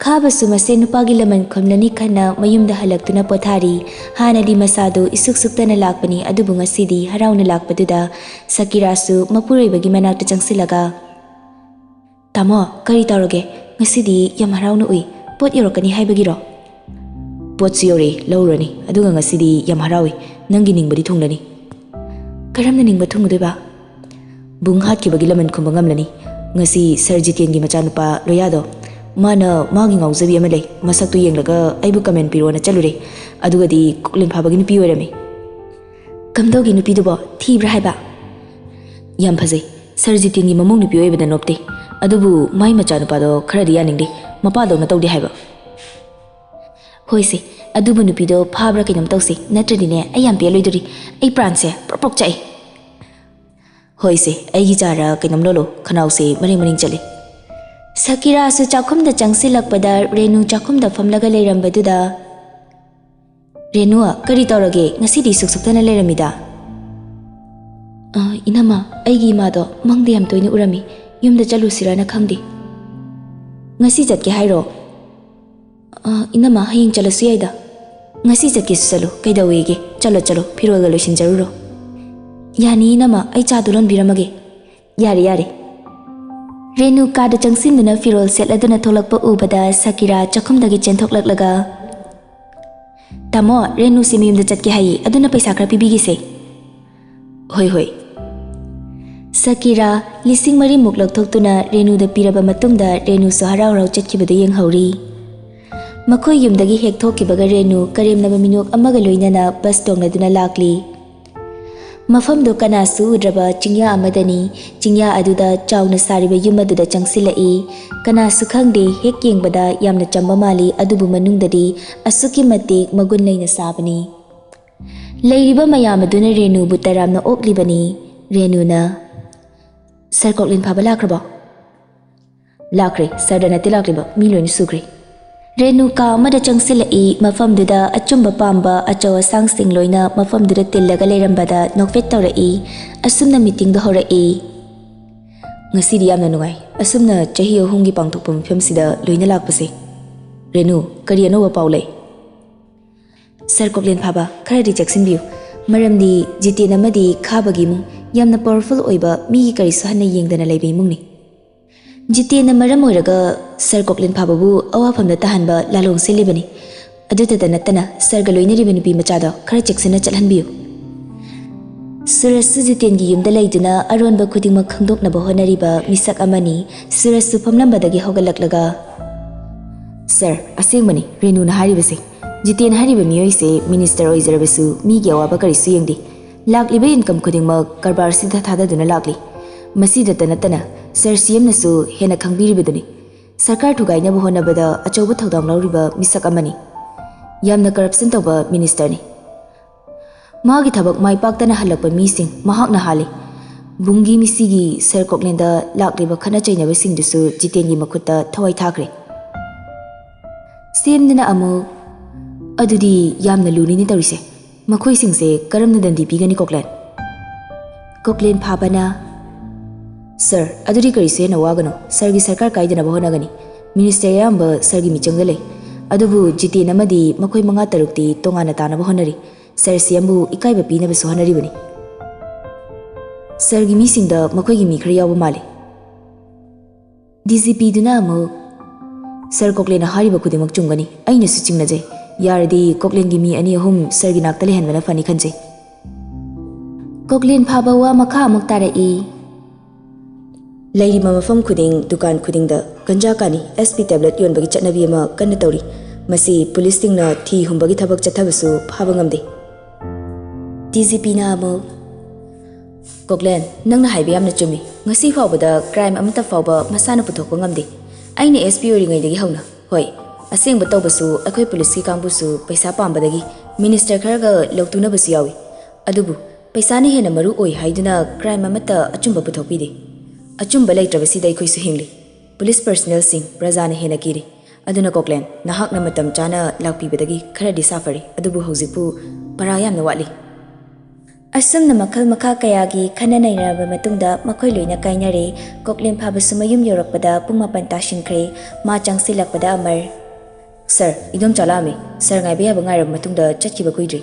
ꯈꯥꯕꯁꯨ ꯃꯁꯦ ꯅꯨꯄꯥꯒꯤ ꯂꯃꯟ ꯈꯨꯝꯂꯅꯤ ꯈꯟꯅ ꯃꯌꯨꯝꯗ ꯍꯜꯂꯛꯇꯨꯅ ꯄꯣꯊꯥꯔꯤ꯫ ꯍꯥꯟꯅꯗꯤ ꯃꯁꯥꯗꯨ ꯏꯁꯨꯛ ꯁꯨꯛꯇꯅ ꯂꯥꯛꯄꯅꯤ, ꯑꯗꯨꯕꯨ ꯉꯁꯤꯗꯤ ꯍꯔꯥꯎꯅ ꯂꯥꯛꯄꯗꯨꯗ ꯁꯀꯤꯔꯥꯁꯨ ꯃꯄꯨꯔꯣꯏꯕꯒꯤ ꯃꯅꯥꯛꯇ ꯆꯪꯁꯤꯜꯂꯒ, "ꯇꯥꯃꯣ, ꯀꯔꯤ ꯇꯧꯔꯒꯦ? ꯉꯁꯤꯗꯤ ꯌꯥꯝ ꯍꯔꯥꯎꯅ ꯎꯏ꯫ ꯄꯣꯠ ꯌꯧꯔꯛꯀꯅꯤ ꯍꯥꯏꯕꯒꯤꯔꯣ?" "ꯄꯣꯠꯁꯨ ꯌꯧꯔꯛꯏ, ꯂꯧꯔꯨꯔꯅꯤ, ꯑꯗꯨꯒ ꯉꯁꯤꯗꯤ ꯌꯥꯝ ꯍꯔꯥꯎꯏ꯫ ꯅꯪꯒꯤ ꯅꯤꯡꯕꯗꯤ ꯊꯨꯡꯂꯅꯤ꯫" "ꯀꯔꯝꯅ ꯅꯤꯡꯕ ꯊꯨꯡꯒꯗꯣꯏꯕ?" "ꯕꯨꯡ ꯍꯥꯠꯈꯤꯕꯒꯤ ꯂꯃꯟ ꯈꯨꯝꯕ ꯉꯝꯂꯅꯤ꯫ ꯉꯁꯤ ꯁꯔ ꯖꯤꯇꯦꯟꯒꯤ ꯃꯆꯥꯅꯨꯄꯥ ꯂꯣꯌꯥꯗꯣ, ꯃꯥꯅ ꯃꯥꯒꯤ ꯉꯥꯎꯖꯕꯤ ꯑꯃ ꯂꯩ, ꯃꯁꯛꯇꯨ ꯌꯦꯡꯂꯒ ꯑꯩꯕꯨ ꯀꯃꯦꯟ ꯄꯤꯔꯣꯅ ꯆꯠꯂꯨꯔꯦ꯫ ꯑꯗꯨꯒꯗꯤ ꯀꯣꯛꯂꯦꯟ ꯐꯥꯕꯒꯤ ꯅꯨꯄꯤ ꯑꯣꯏꯔꯝꯃꯤ꯫" "ꯀꯝꯗꯧꯒꯤ ꯅꯨꯄꯤꯗꯨꯕꯣ? ꯊꯤꯕ꯭ꯔꯥ ꯍꯥꯏꯕ?" "ꯌꯥꯝ ꯐꯖꯩ꯫ ꯁꯔ ꯖꯤꯇꯦꯟꯒꯤ ꯃꯃꯧ ꯅꯨꯄꯤ ꯑꯣꯏꯕꯗ ꯅꯣꯞꯇꯦ꯫ ꯑꯗꯨꯕꯨ ꯃꯥꯏ ꯃꯆꯥꯅꯨꯄꯥꯗꯣ ꯈꯔꯗꯤ ꯌꯥꯅꯤꯡꯗꯦ꯫ ꯃꯄꯥꯗꯧꯅ ꯇꯧꯗꯦ ꯍꯥꯏꯕ꯫" "ꯍꯣꯏꯁꯦ, ꯑꯗꯨꯕꯨ ꯅꯨꯄꯤꯗꯣ ꯐꯥꯕ꯭ꯔꯥ ꯀꯩꯅꯣꯝ ꯇꯧꯁꯤ, ꯅꯠꯇ꯭ꯔꯗꯤꯅꯦ ꯑꯩ ꯌꯥꯝ ꯄꯦꯜꯂꯣꯏꯗꯣꯔꯤ꯫ ꯑꯩ ꯄ꯭ꯔꯥꯟꯁꯦ ꯄ꯭ꯔꯣꯛ ꯄ꯭ꯔꯣꯛ ꯆꯥꯛꯑꯦ꯫" "ꯍꯣꯏꯁꯦ, ꯑꯩꯒꯤ ꯆꯥꯔ ꯀꯩꯅꯣꯝ ꯂꯣꯜꯂꯣ, ꯈꯅꯥꯎꯁꯦ ꯃꯔꯦꯡ ꯃꯔꯦꯡ ꯆꯠꯂꯦ꯫" ꯁꯀꯤꯔꯥꯁꯨ ꯆꯥꯛꯈꯨꯝꯗ ꯆꯪꯁꯤꯜꯂꯛꯄꯗ ꯔꯦꯅꯨ ꯆꯥꯛꯈꯨꯝꯗ ꯐꯝꯂꯒ ꯂꯩꯔꯝꯕꯗꯨꯗ, "ꯔꯦꯅꯨ, ꯀꯔꯤ ꯇꯧꯔꯒꯦ? ꯉꯁꯤꯗꯤ ꯁꯨꯛ ꯁꯨꯛꯇꯅ ꯂꯩꯔꯝꯃꯤꯗ?" "ꯑ, ꯏꯅꯝꯃ, ꯑꯩꯒꯤ ꯏꯃꯥꯗꯣ ꯃꯪꯗ ꯌꯥꯝ ꯇꯣꯏꯅ ꯎꯔꯝꯃꯤ꯫ ꯌꯨꯝꯗ ꯆꯠꯂꯨꯁꯤꯔꯅ ꯈꯪꯗꯦ꯫" "ꯉꯁꯤ ꯆꯠꯀꯦ ꯍꯥꯏꯔꯣ?" "ꯑ, ꯏꯅꯝꯃ, ꯍꯌꯦꯡ ꯆꯠꯂꯁꯨ ꯌꯥꯏꯗ꯫" "ꯉꯁꯤ ꯆꯠꯀꯦꯁꯨ ꯆꯠꯂꯨ, ꯀꯩꯗꯧꯋꯦꯒꯦ? ꯆꯠꯂꯣ, ꯆꯠꯂꯣ, ꯐꯤꯔꯣꯜꯒ ꯂꯣꯏꯁꯤꯟꯖꯔꯨꯔꯣ꯫" "ꯌꯥꯅꯤ ꯏꯅꯝꯃ, ꯑꯩ ꯆꯥꯗꯨ ꯂꯣꯟꯕꯤꯔꯝꯃꯒꯦ꯫" "ꯌꯥꯔꯦ, ꯌꯥꯔꯦ꯫" ꯔꯦꯅꯨ ꯀꯥꯗ ꯆꯪꯁꯤꯟꯗꯨꯅ ꯐꯤꯔꯣꯜ ꯁꯦꯠꯂꯗꯨꯅ ꯊꯣꯛꯂꯛꯄ ꯎꯕꯗ ꯁꯀꯤꯔꯥ ꯆꯥꯛꯈꯨꯝꯗꯒꯤ ꯆꯦꯟꯊꯣꯛꯂꯛꯂꯒ, "ꯇꯥꯃꯣ, ꯔꯦꯅꯨꯁꯤ ꯃꯌꯨꯝꯗ ꯆꯠꯀꯦ ꯍꯥꯏꯌꯦ, ꯑꯗꯨꯅ ꯄꯩꯁꯥ ꯈꯔ ꯄꯤꯕꯤꯒꯦꯁꯦ꯫" "ꯍꯣꯏ, ꯍꯣꯏ꯫" ꯁꯀꯤꯔꯥ ꯂꯤꯁꯤꯡ ꯃꯔꯤꯃꯨꯛ ꯂꯧꯊꯣꯛꯇꯨꯅ ꯔꯦꯅꯨꯗ ꯄꯤꯔꯕ ꯃꯇꯨꯡꯗ ꯔꯦꯅꯨꯁꯨ ꯍꯔꯥꯎ ꯍꯔꯥꯎ ꯆꯠꯈꯤꯕꯗꯨ ꯌꯦꯡꯍꯧꯔꯤ꯫ ꯃꯈꯣꯏ ꯌꯨꯝꯗꯒꯤ ꯍꯦꯛ ꯊꯣꯛꯈꯤꯕꯒ ꯔꯦꯅꯨ ꯀꯔꯦꯝꯅꯕ ꯃꯤꯅꯣꯛ ꯑꯃꯒ ꯂꯣꯏꯅꯅ ꯕꯁ ꯇꯣꯡꯂꯗꯨꯅ ꯂꯥꯛꯂꯤ꯫ ꯃꯐꯝꯗꯨ ꯀꯅꯥꯁꯨ ꯎꯗ꯭ꯔꯕ ꯆꯤꯡꯌꯥ ꯑꯃꯗꯅꯤ꯫ ꯆꯤꯡꯌꯥ ꯑꯗꯨꯗ ꯆꯥꯎꯅ ꯁꯥꯔꯤꯕ ꯌꯨꯝ ꯑꯗꯨꯗ ꯆꯪꯁꯤꯜꯂꯛꯏ꯫ ꯀꯅꯥꯁꯨ ꯈꯪꯗꯦ, ꯍꯦꯛ ꯌꯦꯡꯕꯗ ꯌꯥꯝꯅ ꯆꯝꯕ ꯃꯥꯜꯂꯤ, ꯑꯗꯨꯕꯨ ꯃꯅꯨꯡꯗꯗꯤ ꯑꯁꯨꯛꯀꯤ ꯃꯇꯤꯛ ꯃꯒꯨꯟ ꯂꯩꯅ ꯁꯥꯕꯅꯤ꯫ ꯂꯩꯔꯤꯕ ꯃꯌꯥꯝ ꯑꯗꯨꯅ ꯔꯦꯅꯨꯕꯨ ꯇꯔꯥꯝꯅ ꯑꯣꯛꯂꯤꯕꯅꯤ꯫ ꯔꯦꯅꯨꯅ, "ꯁꯥꯔ ꯀꯣꯛꯂꯦꯟ ꯐꯥꯕ ꯂꯥꯛꯈ꯭ꯔꯕꯣ?" "ꯂꯥꯛꯈ꯭ꯔꯦ, ꯁꯥꯔꯗ ꯅꯠꯇꯦ ꯂꯥꯛꯂꯤꯕ, ꯃꯤ ꯂꯣꯏꯅ ꯁꯨꯈ꯭ꯔꯦ꯫" ꯔꯦꯅꯨ ꯀꯥ ꯑꯃꯗ ꯆꯪꯁꯤꯜꯂꯛꯏ꯫ ꯃꯐꯝꯗꯨꯗ ꯑꯆꯨꯝꯕ ꯄꯥꯝꯕ ꯑꯆꯧ ꯑꯁꯥꯡꯁꯤꯡ ꯂꯣꯏꯅ ꯃꯐꯝꯗꯨꯗ ꯇꯤꯜꯂꯒ ꯂꯩꯔꯝꯕꯗ ꯅꯣꯛꯐꯦꯠ ꯇꯧꯔꯛꯏ꯫ ꯑꯁꯨꯝꯅ ꯃꯤꯇꯤꯡꯗꯣ ꯍꯧꯔꯛꯏ꯫ "ꯉꯁꯤꯗꯤ ꯌꯥꯝꯅ ꯅꯨꯡꯉꯥꯏ, ꯑꯁꯨꯝꯅ ꯆꯍꯤ ꯑꯍꯨꯝꯒꯤ ꯄꯥꯡꯊꯣꯛꯄ ꯃꯐꯝꯁꯤꯗ ꯂꯣꯏꯅ ꯂꯥꯛꯄꯁꯦ꯫ ꯔꯦꯅꯨ, ꯀꯔꯤ ꯑꯅꯧꯕ ꯄꯥꯎ ꯂꯩ?" "ꯁꯥꯔ ꯀꯣꯛꯂꯦꯟ ꯐꯥꯕ, ꯈꯔꯗꯤ ꯆꯦꯛꯁꯤꯟꯕꯤꯌꯨ, ꯃꯔꯝꯗꯤ ꯖꯤꯇꯦꯟ ꯑꯃꯗꯤ ꯈꯥꯕꯒꯤ ꯏꯃꯨꯡ ꯌꯥꯝꯅ ꯄꯥꯋꯔꯐꯨꯜ ꯑꯣꯏꯕ, ꯃꯤꯒꯤ ꯀꯔꯤꯁꯨ ꯍꯟꯅ ꯌꯦꯡꯗꯅ ꯂꯩꯕ ꯏꯃꯨꯡꯅꯤ꯫ ꯖꯤꯇꯦꯟꯅ ꯃꯔꯝ ꯑꯣꯏꯔꯒ ꯁꯥꯔ ꯀꯣꯛꯂꯦꯟ ꯐꯥꯕꯕꯨ ꯑꯋꯥꯐꯝꯗ ꯇꯥꯍꯟꯕ ꯂꯥꯂꯣꯡ ꯁꯤꯜꯂꯤꯕꯅꯤ꯫ ꯑꯗꯨꯇꯗ ꯅꯠꯇꯅ ꯁꯥꯔꯒ ꯂꯣꯏꯅꯔꯤꯕ ꯅꯨꯄꯤ ꯃꯆꯥꯗꯣ ꯈꯔ ꯆꯦꯛꯁꯤꯟꯅ ꯆꯠꯍꯟꯕꯤꯌꯨ꯫" ꯁꯨꯔꯖꯁꯨ ꯖꯤꯇꯦꯟꯒꯤ ꯌꯨꯝꯗ ꯂꯩꯗꯨꯅ ꯑꯔꯣꯟꯕ ꯈꯨꯗꯤꯡꯃꯛ ꯈꯪꯗꯣꯛꯅꯕ ꯍꯣꯠꯅꯔꯤꯕ ꯃꯤꯁꯛ ꯑꯃꯅꯤ꯫ ꯁꯨꯔꯖꯁꯨ ꯐꯝꯂꯝꯕꯗꯒꯤ ꯍꯧꯒꯠꯂꯛꯂꯒ, "ꯁꯥꯔ, ꯑꯁꯦꯡꯕꯅꯤ ꯔꯦꯅꯨꯅ ꯍꯥꯏꯔꯤꯕꯁꯦ꯫ ꯖꯤꯇꯦꯟ ꯍꯥꯏꯔꯤꯕ ꯃꯤꯑꯣꯏꯁꯦ ꯃꯤꯅꯤꯁꯇꯔ ꯑꯣꯏꯖꯔꯕꯁꯨ ꯃꯤꯒꯤ ꯑꯋꯥꯕ ꯀꯔꯤꯁꯨ ꯌꯦꯡꯗꯦ꯫ ꯂꯥꯛꯂꯤꯕ ꯏꯟꯀꯝ ꯈꯨꯗꯤꯡꯃꯛ ꯀꯔꯕꯥꯔꯁꯤꯗ ꯊꯥꯗꯗꯨꯅ ꯂꯥꯛꯂꯤ꯫ ꯃꯁꯤꯗꯇ ꯅꯠꯇꯅ ꯁꯥꯔ ꯁꯤ ꯑꯦꯝꯅꯁꯨ ꯍꯦꯟꯅ ꯈꯪꯕꯤꯔꯤꯕꯗꯨꯅꯤ꯫ ꯁꯔꯀꯥꯔ ꯊꯨꯒꯥꯏꯅꯕ ꯍꯣꯠꯅꯕꯗ ꯑꯆꯧꯕ ꯊꯧꯗꯥꯡ ꯂꯧꯔꯤꯕ ꯃꯤꯁꯛ ꯑꯃꯅꯤ꯫ ꯌꯥꯝꯅ ꯀꯔꯞꯁꯟ ꯇꯧꯕ ꯃꯤꯅꯤꯁꯇꯔꯅꯤ꯫ ꯃꯥꯒꯤ ꯊꯕꯛ ꯃꯥꯏ ꯄꯥꯛꯇꯅ ꯍꯜꯂꯛꯄ ꯃꯤꯁꯤꯡ ꯃꯍꯥꯛꯅ ꯍꯥꯜꯂꯤ꯫ ꯕꯨꯡꯒꯤ ꯃꯤꯁꯤꯒꯤ ꯁꯥꯔ ꯀꯣꯛꯂꯦꯟꯗ ꯂꯥꯛꯂꯤꯕ ꯈꯠꯅ ꯆꯩꯅꯕꯁꯤꯡꯗꯨꯁꯨ ꯖꯤꯇꯦꯟꯒꯤ ꯃꯈꯨꯠꯇ ꯊꯋꯥꯏ ꯊꯥꯈ꯭ꯔꯦ꯫" ꯁꯤ ꯑꯦꯝꯗꯨꯅ ꯑꯃꯨꯛ, "ꯑꯗꯨꯗꯤ ꯌꯥꯝꯅ ꯂꯨꯔꯤꯅꯦ ꯇꯧꯔꯤꯁꯦ꯫ ꯃꯈꯣꯏꯁꯤꯡꯁꯦ ꯀꯔꯝꯅ ꯗꯟꯗꯤ ꯄꯤꯒꯅꯤ, ꯀꯣꯛꯂꯦꯟ?" ꯀꯣꯛꯂꯦꯟ ꯐꯥꯕꯅ, "ꯁꯥꯔ, ꯑꯗꯨꯗꯤ ꯀꯔꯤꯁꯨ ꯍꯦꯟꯅ ꯋꯥꯒꯅꯨ꯫ ꯁꯥꯔꯒꯤ ꯁꯔꯀꯥꯔ ꯀꯥꯏꯗꯅꯕ ꯍꯣꯠꯅꯒꯅꯤ꯫ ꯃꯤꯅꯤꯁꯇꯔ ꯑꯌꯥꯝꯕ ꯁꯥꯔꯒꯤ ꯃꯤꯆꯪꯗ ꯂꯩ꯫ ꯑꯗꯨꯕꯨ ꯖꯤꯇꯦꯟ ꯑꯃꯗꯤ ꯃꯈꯣꯏ ꯃꯉꯥ ꯇꯔꯨꯛꯇꯤ ꯇꯣꯉꯥꯟꯅ ꯇꯥꯅꯕ ꯍꯣꯠꯅꯔꯤ꯫ ꯁꯥꯔ ꯁꯤ ꯑꯦꯝꯕꯨ ꯏꯀꯥꯏꯕ ꯄꯤꯅꯕꯁꯨ ꯍꯣꯠꯅꯔꯤꯕꯅꯤ꯫ ꯁꯥꯔꯒꯤ ꯃꯤꯁꯤꯡꯗ ꯃꯈꯣꯏꯒꯤ ꯃꯤ ꯈꯔ ꯌꯥꯎꯕ ꯃꯥꯜꯂꯤ꯫" ꯗꯤ ꯖꯤ ꯄꯤꯗꯨꯅ ꯑꯃꯨꯛ, "ꯁꯥꯔ ꯀꯣꯛꯂꯦꯟꯅ ꯍꯥꯏꯔꯤꯕ ꯈꯨꯗꯤꯡꯃꯛ ꯆꯨꯝꯒꯅꯤ꯫ ꯑꯩꯅꯁꯨ ꯆꯤꯡꯅꯖꯩ꯫ ꯌꯥꯔꯗꯤ ꯀꯣꯛꯂꯦꯟꯒꯤ ꯃꯤ ꯑꯅꯤ ꯑꯍꯨꯝ ꯁꯥꯔꯒꯤ ꯅꯥꯛꯇ ꯂꯩꯍꯟꯕꯅ ꯐꯅꯤ ꯈꯟꯖꯩ꯫" ꯀꯣꯛꯂꯦꯟ ꯐꯥꯕ ꯋꯥ ꯃꯈꯥ ꯑꯃꯨꯛ ꯇꯥꯔꯛꯏ꯫ "ꯂꯩꯔꯤꯕ ꯃꯐꯝ ꯈꯨꯗꯤꯡ, ꯗꯨꯀꯥꯟ ꯈꯨꯗꯤꯡꯗ ꯒꯟꯖꯥ ꯀꯥꯅꯤ, ꯑꯦꯁ ꯄꯤ ꯇꯦꯕ꯭ꯂꯦꯠ ꯌꯣꯟꯕꯒꯤ ꯆꯠꯅꯕꯤ ꯑꯃ ꯀꯟꯅ ꯇꯧꯔꯤ꯫ ꯃꯁꯤ ꯄꯨꯂꯤꯁꯁꯤꯡꯅ ꯊꯤ ꯍꯨꯝꯕꯒꯤ ꯊꯕꯛ ꯆꯠꯊꯕꯁꯨ ꯐꯥꯕ ꯉꯝꯗꯦ꯫ ꯗꯤ ꯖꯤ ꯄꯤꯅ ꯑꯃꯨꯛ, "ꯀꯣꯛꯂꯦꯟ, ꯅꯪꯅ ꯍꯥꯏꯕ ꯌꯥꯝꯅ ꯆꯨꯝꯃꯤ꯫ ꯉꯁꯤ ꯐꯥꯎꯕꯗ ꯀ꯭ꯔꯥꯏꯝ ꯑꯃꯠꯇ ꯐꯥꯎꯕ ꯃꯁꯥꯅ ꯄꯨꯊꯣꯛꯄ ꯉꯝꯗꯦ꯫ ꯑꯩꯅ ꯑꯦꯁ ꯄꯤ ꯑꯣꯏꯔꯤꯉꯩꯗꯒꯤ ꯍꯧꯅ, ꯍꯣꯏ, ꯑꯁꯦꯡꯕ ꯇꯧꯕꯁꯨ ꯑꯩꯈꯣꯏ ꯄꯨꯂꯤꯁꯀꯤ ꯀꯥꯡꯕꯨꯁꯨ ꯄꯩꯁꯥ ꯄꯥꯝꯕꯗꯒꯤ ꯃꯤꯅꯤꯁꯇꯔ ꯈꯔꯒ ꯂꯧꯇꯨꯅꯕꯁꯨ ꯌꯥꯎꯏ꯫ ꯑꯗꯨꯕꯨ ꯄꯩꯁꯥꯅ ꯍꯦꯟꯅ ꯃꯔꯨ ꯑꯣꯏ ꯍꯥꯏꯗꯨꯅ ꯀ꯭ꯔꯥꯏꯝ ꯑꯃꯠꯇ ꯑꯆꯨꯝꯕ ꯄꯨꯊꯣꯛꯄꯤꯗꯦ꯫ ꯑꯆꯨꯝꯕ ꯂꯩꯇ꯭ꯔꯕꯁꯤꯗ ꯑꯩꯈꯣꯏꯁꯨ ꯍꯤꯡꯂꯤ꯫ ꯄꯨꯂꯤꯁ ꯄꯔꯁꯅꯦꯜꯁꯤꯡ ꯄ꯭ꯔꯖꯥꯅ ꯍꯦꯟꯅ ꯀꯤꯔꯤ꯫ ꯑꯗꯨꯅ ꯀꯣꯛꯂꯦꯟ, ꯅꯍꯥꯛꯅ ꯃꯇꯝ ꯆꯥꯅ ꯂꯥꯛꯄꯤꯕꯗꯒꯤ ꯈꯔꯗꯤ ꯁꯥꯐꯔꯦ, ꯑꯗꯨꯕꯨ ꯍꯧꯖꯤꯛꯄꯨ ꯄꯔꯥ ꯌꯥꯝꯅ ꯋꯥꯠꯂꯤ꯫" ꯑꯁꯨꯝꯅ ꯃꯈꯜ ꯃꯈꯥ ꯀꯌꯥꯒꯤ ꯈꯟꯅ ꯅꯩꯅꯔꯕ ꯃꯇꯨꯡꯗ ꯃꯈꯣꯏ ꯂꯣꯏꯅ ꯀꯥꯏꯅꯔꯦ꯫ ꯀꯣꯛꯂꯦꯟ ꯐꯥꯕꯁꯨ ꯃꯌꯨꯝ ꯌꯧꯔꯛꯄꯗ ꯄꯨꯡ ꯃꯥꯄꯟ ꯇꯥꯁꯤꯟꯈ꯭ꯔꯦ꯫ ꯃꯥ ꯆꯪꯁꯤꯜꯂꯛꯄꯗ ꯑꯃꯔ, "ꯁꯔ, ꯏꯗꯣꯝꯆꯥ ꯂꯥꯛꯑꯝꯃꯤ꯫ ꯁꯔ ꯉꯥꯏꯕ ꯌꯥꯕ ꯉꯥꯏꯔꯕ ꯃꯇꯨꯡꯗ ꯆꯠꯈꯤꯕ ꯀꯨꯏꯗ꯭ꯔꯤ꯫"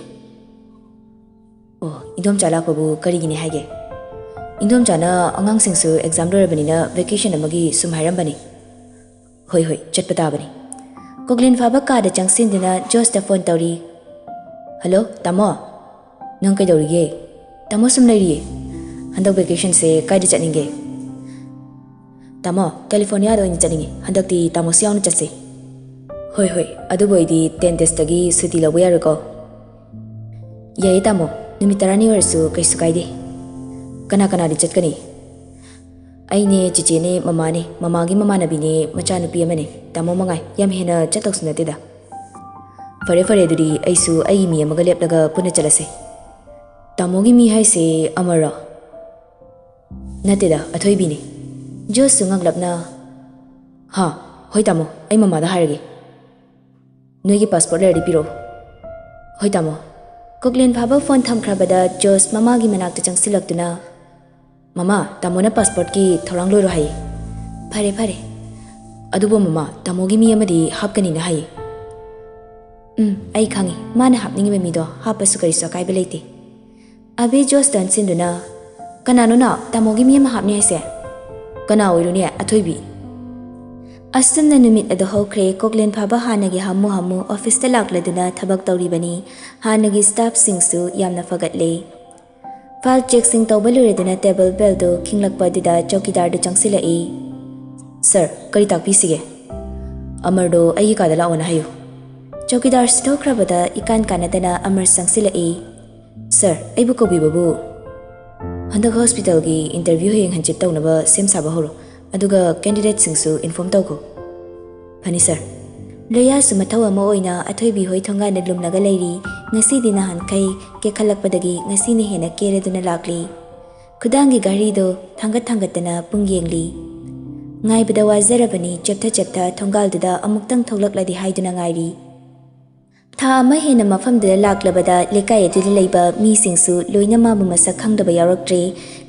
"ꯑꯣ, ꯏꯗꯣꯝꯆꯥ ꯂꯥꯛꯄꯕꯨ ꯀꯔꯤꯒꯤꯅꯤ ꯍꯥꯏꯒꯦ?" "ꯏꯗꯣꯝꯆꯥꯅ ꯑꯉꯥꯡꯁꯤꯡꯁꯨ ꯑꯦꯛꯖꯥꯝ ꯂꯣꯏꯔꯕꯅꯤꯅ ꯚꯦꯀꯦꯁꯟ ꯑꯃꯒꯤ ꯁꯨꯝ ꯍꯥꯏꯔꯝꯕꯅꯤ꯫" "ꯍꯣꯏ, ꯍꯣꯏ, ꯆꯠꯄ ꯇꯥꯕꯅꯤ꯫" ꯀꯣꯛꯂꯦꯟ ꯐꯥꯕ ꯀꯥꯗ ꯆꯪꯁꯤꯟꯗꯨꯅ ꯖꯣꯁꯇ ꯐꯣꯟ ꯇꯧꯔꯤ꯫ "ꯍꯜꯂꯣ, ꯇꯥꯃꯣ꯫ ꯅꯪ ꯀꯩꯗꯧꯔꯤꯒꯦ?" "ꯇꯥꯃꯣ, ꯁꯨꯝ ꯂꯩꯔꯤꯌꯦ꯫" "ꯍꯟꯗꯛ ꯚꯦꯀꯦꯁꯟꯁꯦ ꯀꯥꯏꯗ ꯆꯠꯅꯤꯡꯒꯦ?" "ꯇꯥꯃꯣ, ꯀꯦꯂꯤꯐꯣꯔꯅꯤꯌꯥꯗ ꯑꯣꯏꯅ ꯆꯠꯅꯤꯡꯉꯤ꯫ ꯍꯟꯗꯛꯇꯤ ꯇꯥꯃꯣꯁꯨ ꯌꯥꯎꯅ ꯆꯠꯁꯦ꯫" "ꯍꯣꯏ, ꯍꯣꯏ, ꯑꯗꯨꯕꯨ ꯑꯩꯗꯤ ꯇꯦꯟ ꯗꯦꯖꯇꯒꯤ ꯁꯨꯇꯤ ꯂꯧꯕ ꯌꯥꯔꯣꯏꯀꯣ꯫" "ꯌꯥꯏꯌꯦ ꯇꯥꯃꯣ, ꯅꯨꯃꯤꯠ ꯇꯔꯥꯅꯤ ꯑꯣꯏꯔꯁꯨ ꯀꯩꯁꯨ ꯀꯥꯏꯗꯦ꯫" "ꯀꯅꯥ ꯀꯅꯥꯗꯤ ꯆꯠꯀꯅꯤ?" "ꯑꯩꯅꯦ, ꯆꯤꯆꯦꯅꯦ, ꯃꯃꯥꯅꯦ, ꯃꯃꯥꯒꯤ ꯃꯃꯥꯟꯅꯕꯤꯅꯦ, ꯃꯆꯥꯅꯨꯄꯤ ꯑꯃꯅꯦ, ꯇꯥꯃꯣ ꯃꯉꯥꯏ꯫ ꯌꯥꯝ ꯍꯦꯟꯅ ꯆꯠꯇꯧꯁꯨ ꯅꯠꯇꯦꯗ꯫" "ꯐꯔꯦ, ꯐꯔꯦ, ꯑꯗꯨꯗꯤ ꯑꯩꯁꯨ ꯑꯩꯒꯤ ꯃꯤ ꯑꯃꯒ ꯂꯦꯞꯂꯒ ꯄꯨꯟꯅ ꯆꯠꯂꯁꯦ꯫" "ꯇꯥꯃꯣꯒꯤ ꯃꯤ ꯍꯥꯏꯁꯦ ꯑꯃꯔꯣ?" "ꯅꯠꯇꯦꯗ, ꯑꯊꯣꯏꯕꯤꯅꯦ꯫" ꯖꯣꯁꯁꯨ ꯉꯛꯂꯞꯅ, "ꯍꯥ, ꯍꯣꯏ ꯇꯥꯃꯣ, ꯑꯩ ꯃꯃꯥꯗ ꯍꯥꯏꯔꯒꯦ꯫" "ꯅꯣꯏꯒꯤ ꯄꯥꯁꯄꯣꯔꯠ ꯂꯩꯔꯗꯤ ꯄꯤꯔꯛꯑꯣ꯫" "ꯍꯣꯏ ꯇꯥꯃꯣ꯫" ꯀꯣꯛꯂꯦꯟ ꯐꯥꯕ ꯐꯣꯟ ꯊꯝꯈ꯭ꯔꯕꯗ ꯖꯣꯁ ꯃꯃꯥꯒꯤ ꯃꯅꯥꯛꯇ ꯆꯪꯁꯤꯜꯂꯛꯇꯨꯅ, "ꯃꯃꯥ, ꯇꯥꯃꯣꯅ ꯄꯥꯁꯄꯣꯔꯠꯀꯤ ꯊꯧꯔꯥꯡ ꯂꯣꯏꯔꯣ ꯍꯥꯏꯌꯦ꯫" "ꯐꯔꯦ, ꯐꯔꯦ꯫" "ꯑꯗꯨꯕꯨ ꯃꯃꯥ, ꯇꯥꯃꯣꯒꯤ ꯃꯤ ꯑꯃꯗꯤ ꯍꯥꯞꯀꯅꯤꯅ ꯍꯥꯏꯌꯦ꯫" "ꯎꯝ, ꯑꯩ ꯈꯪꯉꯤ꯫ ꯃꯥꯅ ꯍꯥꯞꯅꯤꯡꯉꯤꯕ ꯃꯤꯗꯣ ꯍꯥꯞꯄꯁꯨ ꯀꯔꯤꯁꯨ ꯑꯀꯥꯏꯕ ꯂꯩꯇꯦ꯫" ꯑꯕꯦ ꯖꯣꯁꯇ ꯑꯣꯟꯁꯤꯟꯗꯨꯅ, "ꯀꯅꯥꯅꯣ ꯅꯥꯎ? ꯇꯥꯃꯣꯒꯤ ꯃꯤ ꯑꯃ ꯍꯥꯞꯅꯤ ꯍꯥꯏꯁꯦ?" "ꯀꯅꯥ ꯑꯣꯏꯔꯨꯅꯤ? ꯑꯊꯣꯏꯕꯤ꯫" ꯑꯁꯨꯝꯅ ꯅꯨꯃꯤꯠ ꯑꯗꯨ ꯍꯧꯈ꯭ꯔꯦ꯫ ꯀꯣꯛꯂꯦꯟ ꯐꯥꯕ ꯍꯥꯟꯅꯒꯤ ꯍꯥꯃꯨ ꯍꯥꯃꯨ ꯑꯣꯐꯤꯁꯇ ꯂꯥꯛꯂꯗꯨꯅ ꯊꯕꯛ ꯇꯧꯔꯤꯕꯅꯤ꯫ ꯍꯥꯟꯅꯒꯤ ꯁ꯭ꯇꯥꯐꯁꯤꯡꯁꯨ ꯌꯥꯝꯅ ꯐꯒꯠꯂꯦ꯫ ꯐꯥꯏꯜ ꯆꯦꯛꯁꯤꯡ ꯇꯧꯕ ꯂꯣꯏꯔꯗꯨꯅ ꯇꯦꯕꯜ ꯕꯦꯜꯗꯨ ꯈꯤꯡꯂꯛꯄ ꯑꯗꯨꯗ ꯆꯧꯀꯤꯗꯥꯔꯗꯨ ꯆꯪꯁꯤꯜꯂꯛꯏ꯫ "ꯁꯔ, ꯀꯔꯤ ꯇꯥꯛꯄꯤꯁꯤꯒꯦ?" "ꯑꯃꯔꯗꯣ ꯑꯩꯒꯤ ꯀꯥꯗ ꯂꯥꯛꯑꯣꯅ ꯍꯥꯏꯌꯨ꯫" ꯆꯧꯀꯤꯗꯥꯔ ꯁꯤꯊꯣꯛꯈ꯭ꯔꯕꯗ ꯏꯀꯥꯟ ꯀꯥꯟꯅꯗꯅ ꯑꯃꯔ ꯆꯪꯁꯤꯜꯂꯛꯏ꯫ "ꯁꯥꯔ, ꯑꯩꯕꯨ ꯀꯧꯕꯤꯕꯕꯨ?" "ꯍꯟꯗꯛ ꯍꯣꯁꯄꯤꯇꯥꯜꯒꯤ ꯏꯟꯇꯔꯚ꯭ꯌꯨ ꯍꯌꯦꯡ ꯍꯟꯆꯤꯠ ꯇꯧꯅꯕ ꯁꯦꯝ ꯁꯥꯕ ꯍꯧꯔꯣ, ꯑꯗꯨꯒ ꯀꯦꯟꯗꯤꯗꯦꯠꯁꯤꯡꯁꯨ ꯏꯟꯐꯣꯔꯝ ꯇꯧꯈꯣ꯫" "ꯐꯅꯤ ꯁꯥꯔ꯫" ꯂꯣꯌꯥꯁꯨ ꯃꯊꯧ ꯑꯃ ꯑꯣꯏꯅ ꯑꯊꯣꯏꯕꯤ ꯍꯣꯏ ꯊꯣꯡꯒꯥꯟꯗ ꯂꯨꯝꯂꯒ ꯂꯩꯔꯤ꯫ ꯉꯁꯤꯗꯤ ꯅꯍꯥꯟꯈꯩ ꯀꯦꯈꯠꯂꯛꯄꯗꯒꯤ ꯉꯁꯤꯅ ꯍꯦꯟꯅ ꯀꯦꯔꯗꯨꯅ ꯂꯥꯛꯂꯤ꯫ ꯈꯨꯗꯥꯡꯒꯤ ꯘꯔꯤꯗꯣ ꯊꯥꯡꯒꯠ ꯊꯥꯡꯒꯠꯇꯅ ꯄꯨꯡ ꯌꯦꯡꯂꯤ꯫ ꯉꯥꯏꯕꯗ ꯋꯥꯖꯔꯕꯅꯤ, ꯆꯦꯞꯊ ꯆꯦꯞꯊ ꯊꯣꯡꯒꯥꯜꯗꯨꯗ ꯑꯃꯨꯛꯇꯪ ꯊꯣꯛꯂꯛꯂꯗꯤ ꯍꯥꯏꯗꯨꯅ ꯉꯥꯏꯔꯤ꯫ ꯊꯥ ꯑꯃ ꯍꯦꯟꯅ ꯃꯐꯝꯗꯨꯗ ꯂꯥꯛꯂꯕꯗ ꯂꯩꯀꯥꯏ ꯑꯗꯨꯗ ꯂꯩꯕ ꯃꯤꯁꯤꯡꯁꯨ ꯂꯣꯏꯅ ꯃꯥꯕꯨ ꯃꯁꯛ ꯈꯪꯗꯕ ꯌꯥꯎꯔꯛꯇ꯭ꯔꯦ꯫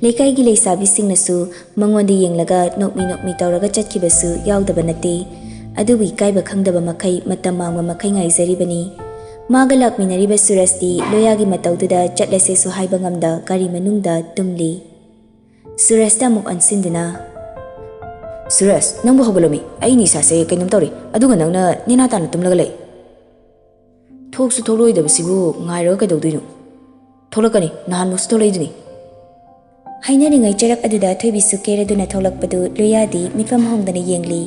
ꯂꯩꯀꯥꯏꯒꯤ ꯂꯩꯁꯥꯕꯤꯁꯤꯡꯅꯁꯨ ꯃꯉꯣꯟꯗ ꯌꯦꯡꯂꯒ ꯅꯣꯛꯃꯤ ꯅꯣꯛꯃꯤ ꯇꯧꯔꯒ ꯆꯠꯈꯤꯕꯁꯨ ꯌꯥꯎꯗꯕ ꯅꯠꯇꯦ꯫ ꯑꯗꯨꯕꯨ ꯏꯀꯥꯏꯕ ꯈꯪꯗꯕ ꯃꯈꯩ ꯃꯇꯝ ꯃꯥꯡꯕ ꯃꯈꯩ ꯉꯥꯏꯖꯔꯤꯕꯅꯤ꯫ ꯃꯥꯒ ꯂꯥꯛꯃꯤꯟꯅꯔꯤꯕ ꯁꯨꯔꯖꯇꯤ ꯂꯣꯌꯥꯒꯤ ꯃꯇꯧꯗꯨꯗ ꯆꯠꯂꯁꯦꯁꯨ ꯍꯥꯏꯕ ꯉꯝꯗ ꯒꯥꯔꯤ ꯃꯅꯨꯡꯗ ꯇꯨꯝꯂꯤ꯫ ꯁꯨꯔꯖꯇ ꯑꯃꯨꯛ ꯑꯣꯟꯁꯤꯟꯗꯨꯅ, "ꯁꯨꯔꯖ, ꯅꯪꯕꯨ ꯍꯧꯒꯠꯂꯣꯃꯤ꯫ ꯑꯩ ꯅꯤꯁꯥꯁꯦ ꯀꯩꯅꯣꯝ ꯇꯧꯔꯦ, ꯑꯗꯨꯒ ꯅꯪꯅ ꯅꯦꯅꯥ ꯇꯥꯅ ꯇꯨꯝꯂꯒ ꯂꯩ꯫ ꯊꯣꯛꯁꯨ ꯊꯣꯛꯂꯣꯏꯗꯕꯁꯤꯕꯨ ꯉꯥꯏꯔꯒ ꯀꯩꯗꯧꯗꯣꯏꯅꯣ? ꯊꯣꯛꯂꯛꯀꯅꯤ, ꯅꯍꯥꯟꯃꯨꯛꯁꯨ ꯊꯣꯛꯂꯛꯏꯗꯨꯅꯤ꯫" ꯍꯥꯏꯅꯔꯤꯉꯩ ꯆꯔꯛ ꯑꯗꯨꯗ ꯊꯣꯏꯕꯤꯁꯨ ꯀꯦꯔꯗꯨꯅ ꯊꯣꯛꯂꯛꯄꯗꯨ ꯂꯣꯌꯥꯗꯤ ꯃꯤꯠꯐꯝ ꯍꯣꯡꯗꯅ ꯌꯦꯡꯂꯤ꯫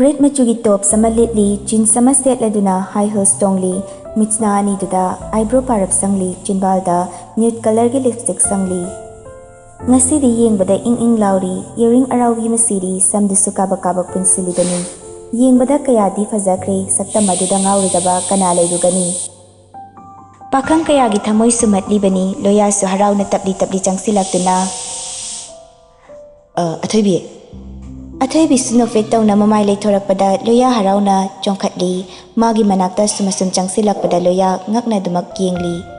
ꯔꯦꯗ ꯃꯆꯨꯒꯤ ꯇꯣꯞꯁ ꯑꯃ ꯂꯤꯠꯂꯤ, ꯖꯤꯟꯁ ꯑꯃ ꯁꯦꯠꯂꯗꯨꯅ ꯍꯥꯏ ꯍꯤꯜꯁ ꯇꯣꯡꯂꯤ꯫ ꯃꯤꯠꯁꯅꯥ ꯑꯅꯤꯗꯨꯗ ꯑꯥꯏꯕ꯭ꯔꯣ ꯄꯥꯔꯞ ꯁꯪꯂꯤ, ꯆꯤꯟꯕꯥꯜꯗ ꯅ꯭ꯌꯨꯠ ꯀꯂꯔꯒꯤ ꯂꯤꯞꯁꯇꯤꯛ ꯁꯪꯂꯤ꯫ ꯉꯁꯤꯗꯤ ꯌꯦꯡꯕꯗ ꯏꯪ ꯏꯪ ꯂꯥꯎꯔꯤ, ꯏꯌꯥꯔꯤꯡ ꯑꯔꯥꯎꯕꯤ ꯑꯃ ꯁꯤꯔꯤ, ꯁꯝꯗꯨꯁꯨ ꯀꯥꯕꯛ ꯀꯥꯕꯛ ꯄꯨꯟꯁꯤꯜꯂꯤꯕꯅꯤ꯫ ꯌꯦꯡꯕꯗ ꯀꯌꯥꯗꯤ ꯐꯖꯈ꯭ꯔꯦ, ꯁꯛꯇꯝ ꯑꯗꯨꯗ ꯉꯥꯎꯔꯣꯏꯗꯕ ꯀꯅꯥ ꯂꯩꯔꯨꯒꯅꯤ? ꯄꯥꯈꯪ ꯀꯌꯥꯒꯤ ꯊꯃꯣꯏ ꯁꯨꯝꯍꯠꯂꯤꯕꯅꯤ꯫ ꯂꯣꯌꯥꯁꯨ ꯍꯔꯥꯎꯅ ꯇꯞꯂꯤ ꯇꯞꯂꯤ ꯆꯪꯁꯤꯜꯂꯛꯇꯨꯅ, "ꯑ, ꯑꯊꯣꯏꯕꯤ꯫" ꯑꯊꯣꯏꯕꯤꯁꯨ ꯅꯣꯐꯦꯠ ꯇꯧꯅ ꯃꯃꯥꯏ ꯂꯩꯊꯣꯔꯛꯄꯗ ꯂꯣꯌꯥ ꯍꯔꯥꯎꯅ ꯆꯣꯡꯈꯠꯂꯤ꯫ ꯃꯥꯒꯤ ꯃꯅꯥꯛꯇ ꯁꯨꯝ ꯑꯁꯨꯝ ꯆꯪꯁꯤꯜꯂꯛꯄꯗ ꯂꯣꯌꯥ ꯉꯛꯅ ꯑꯗꯨꯃꯛ ꯌꯦꯡꯂꯤ꯫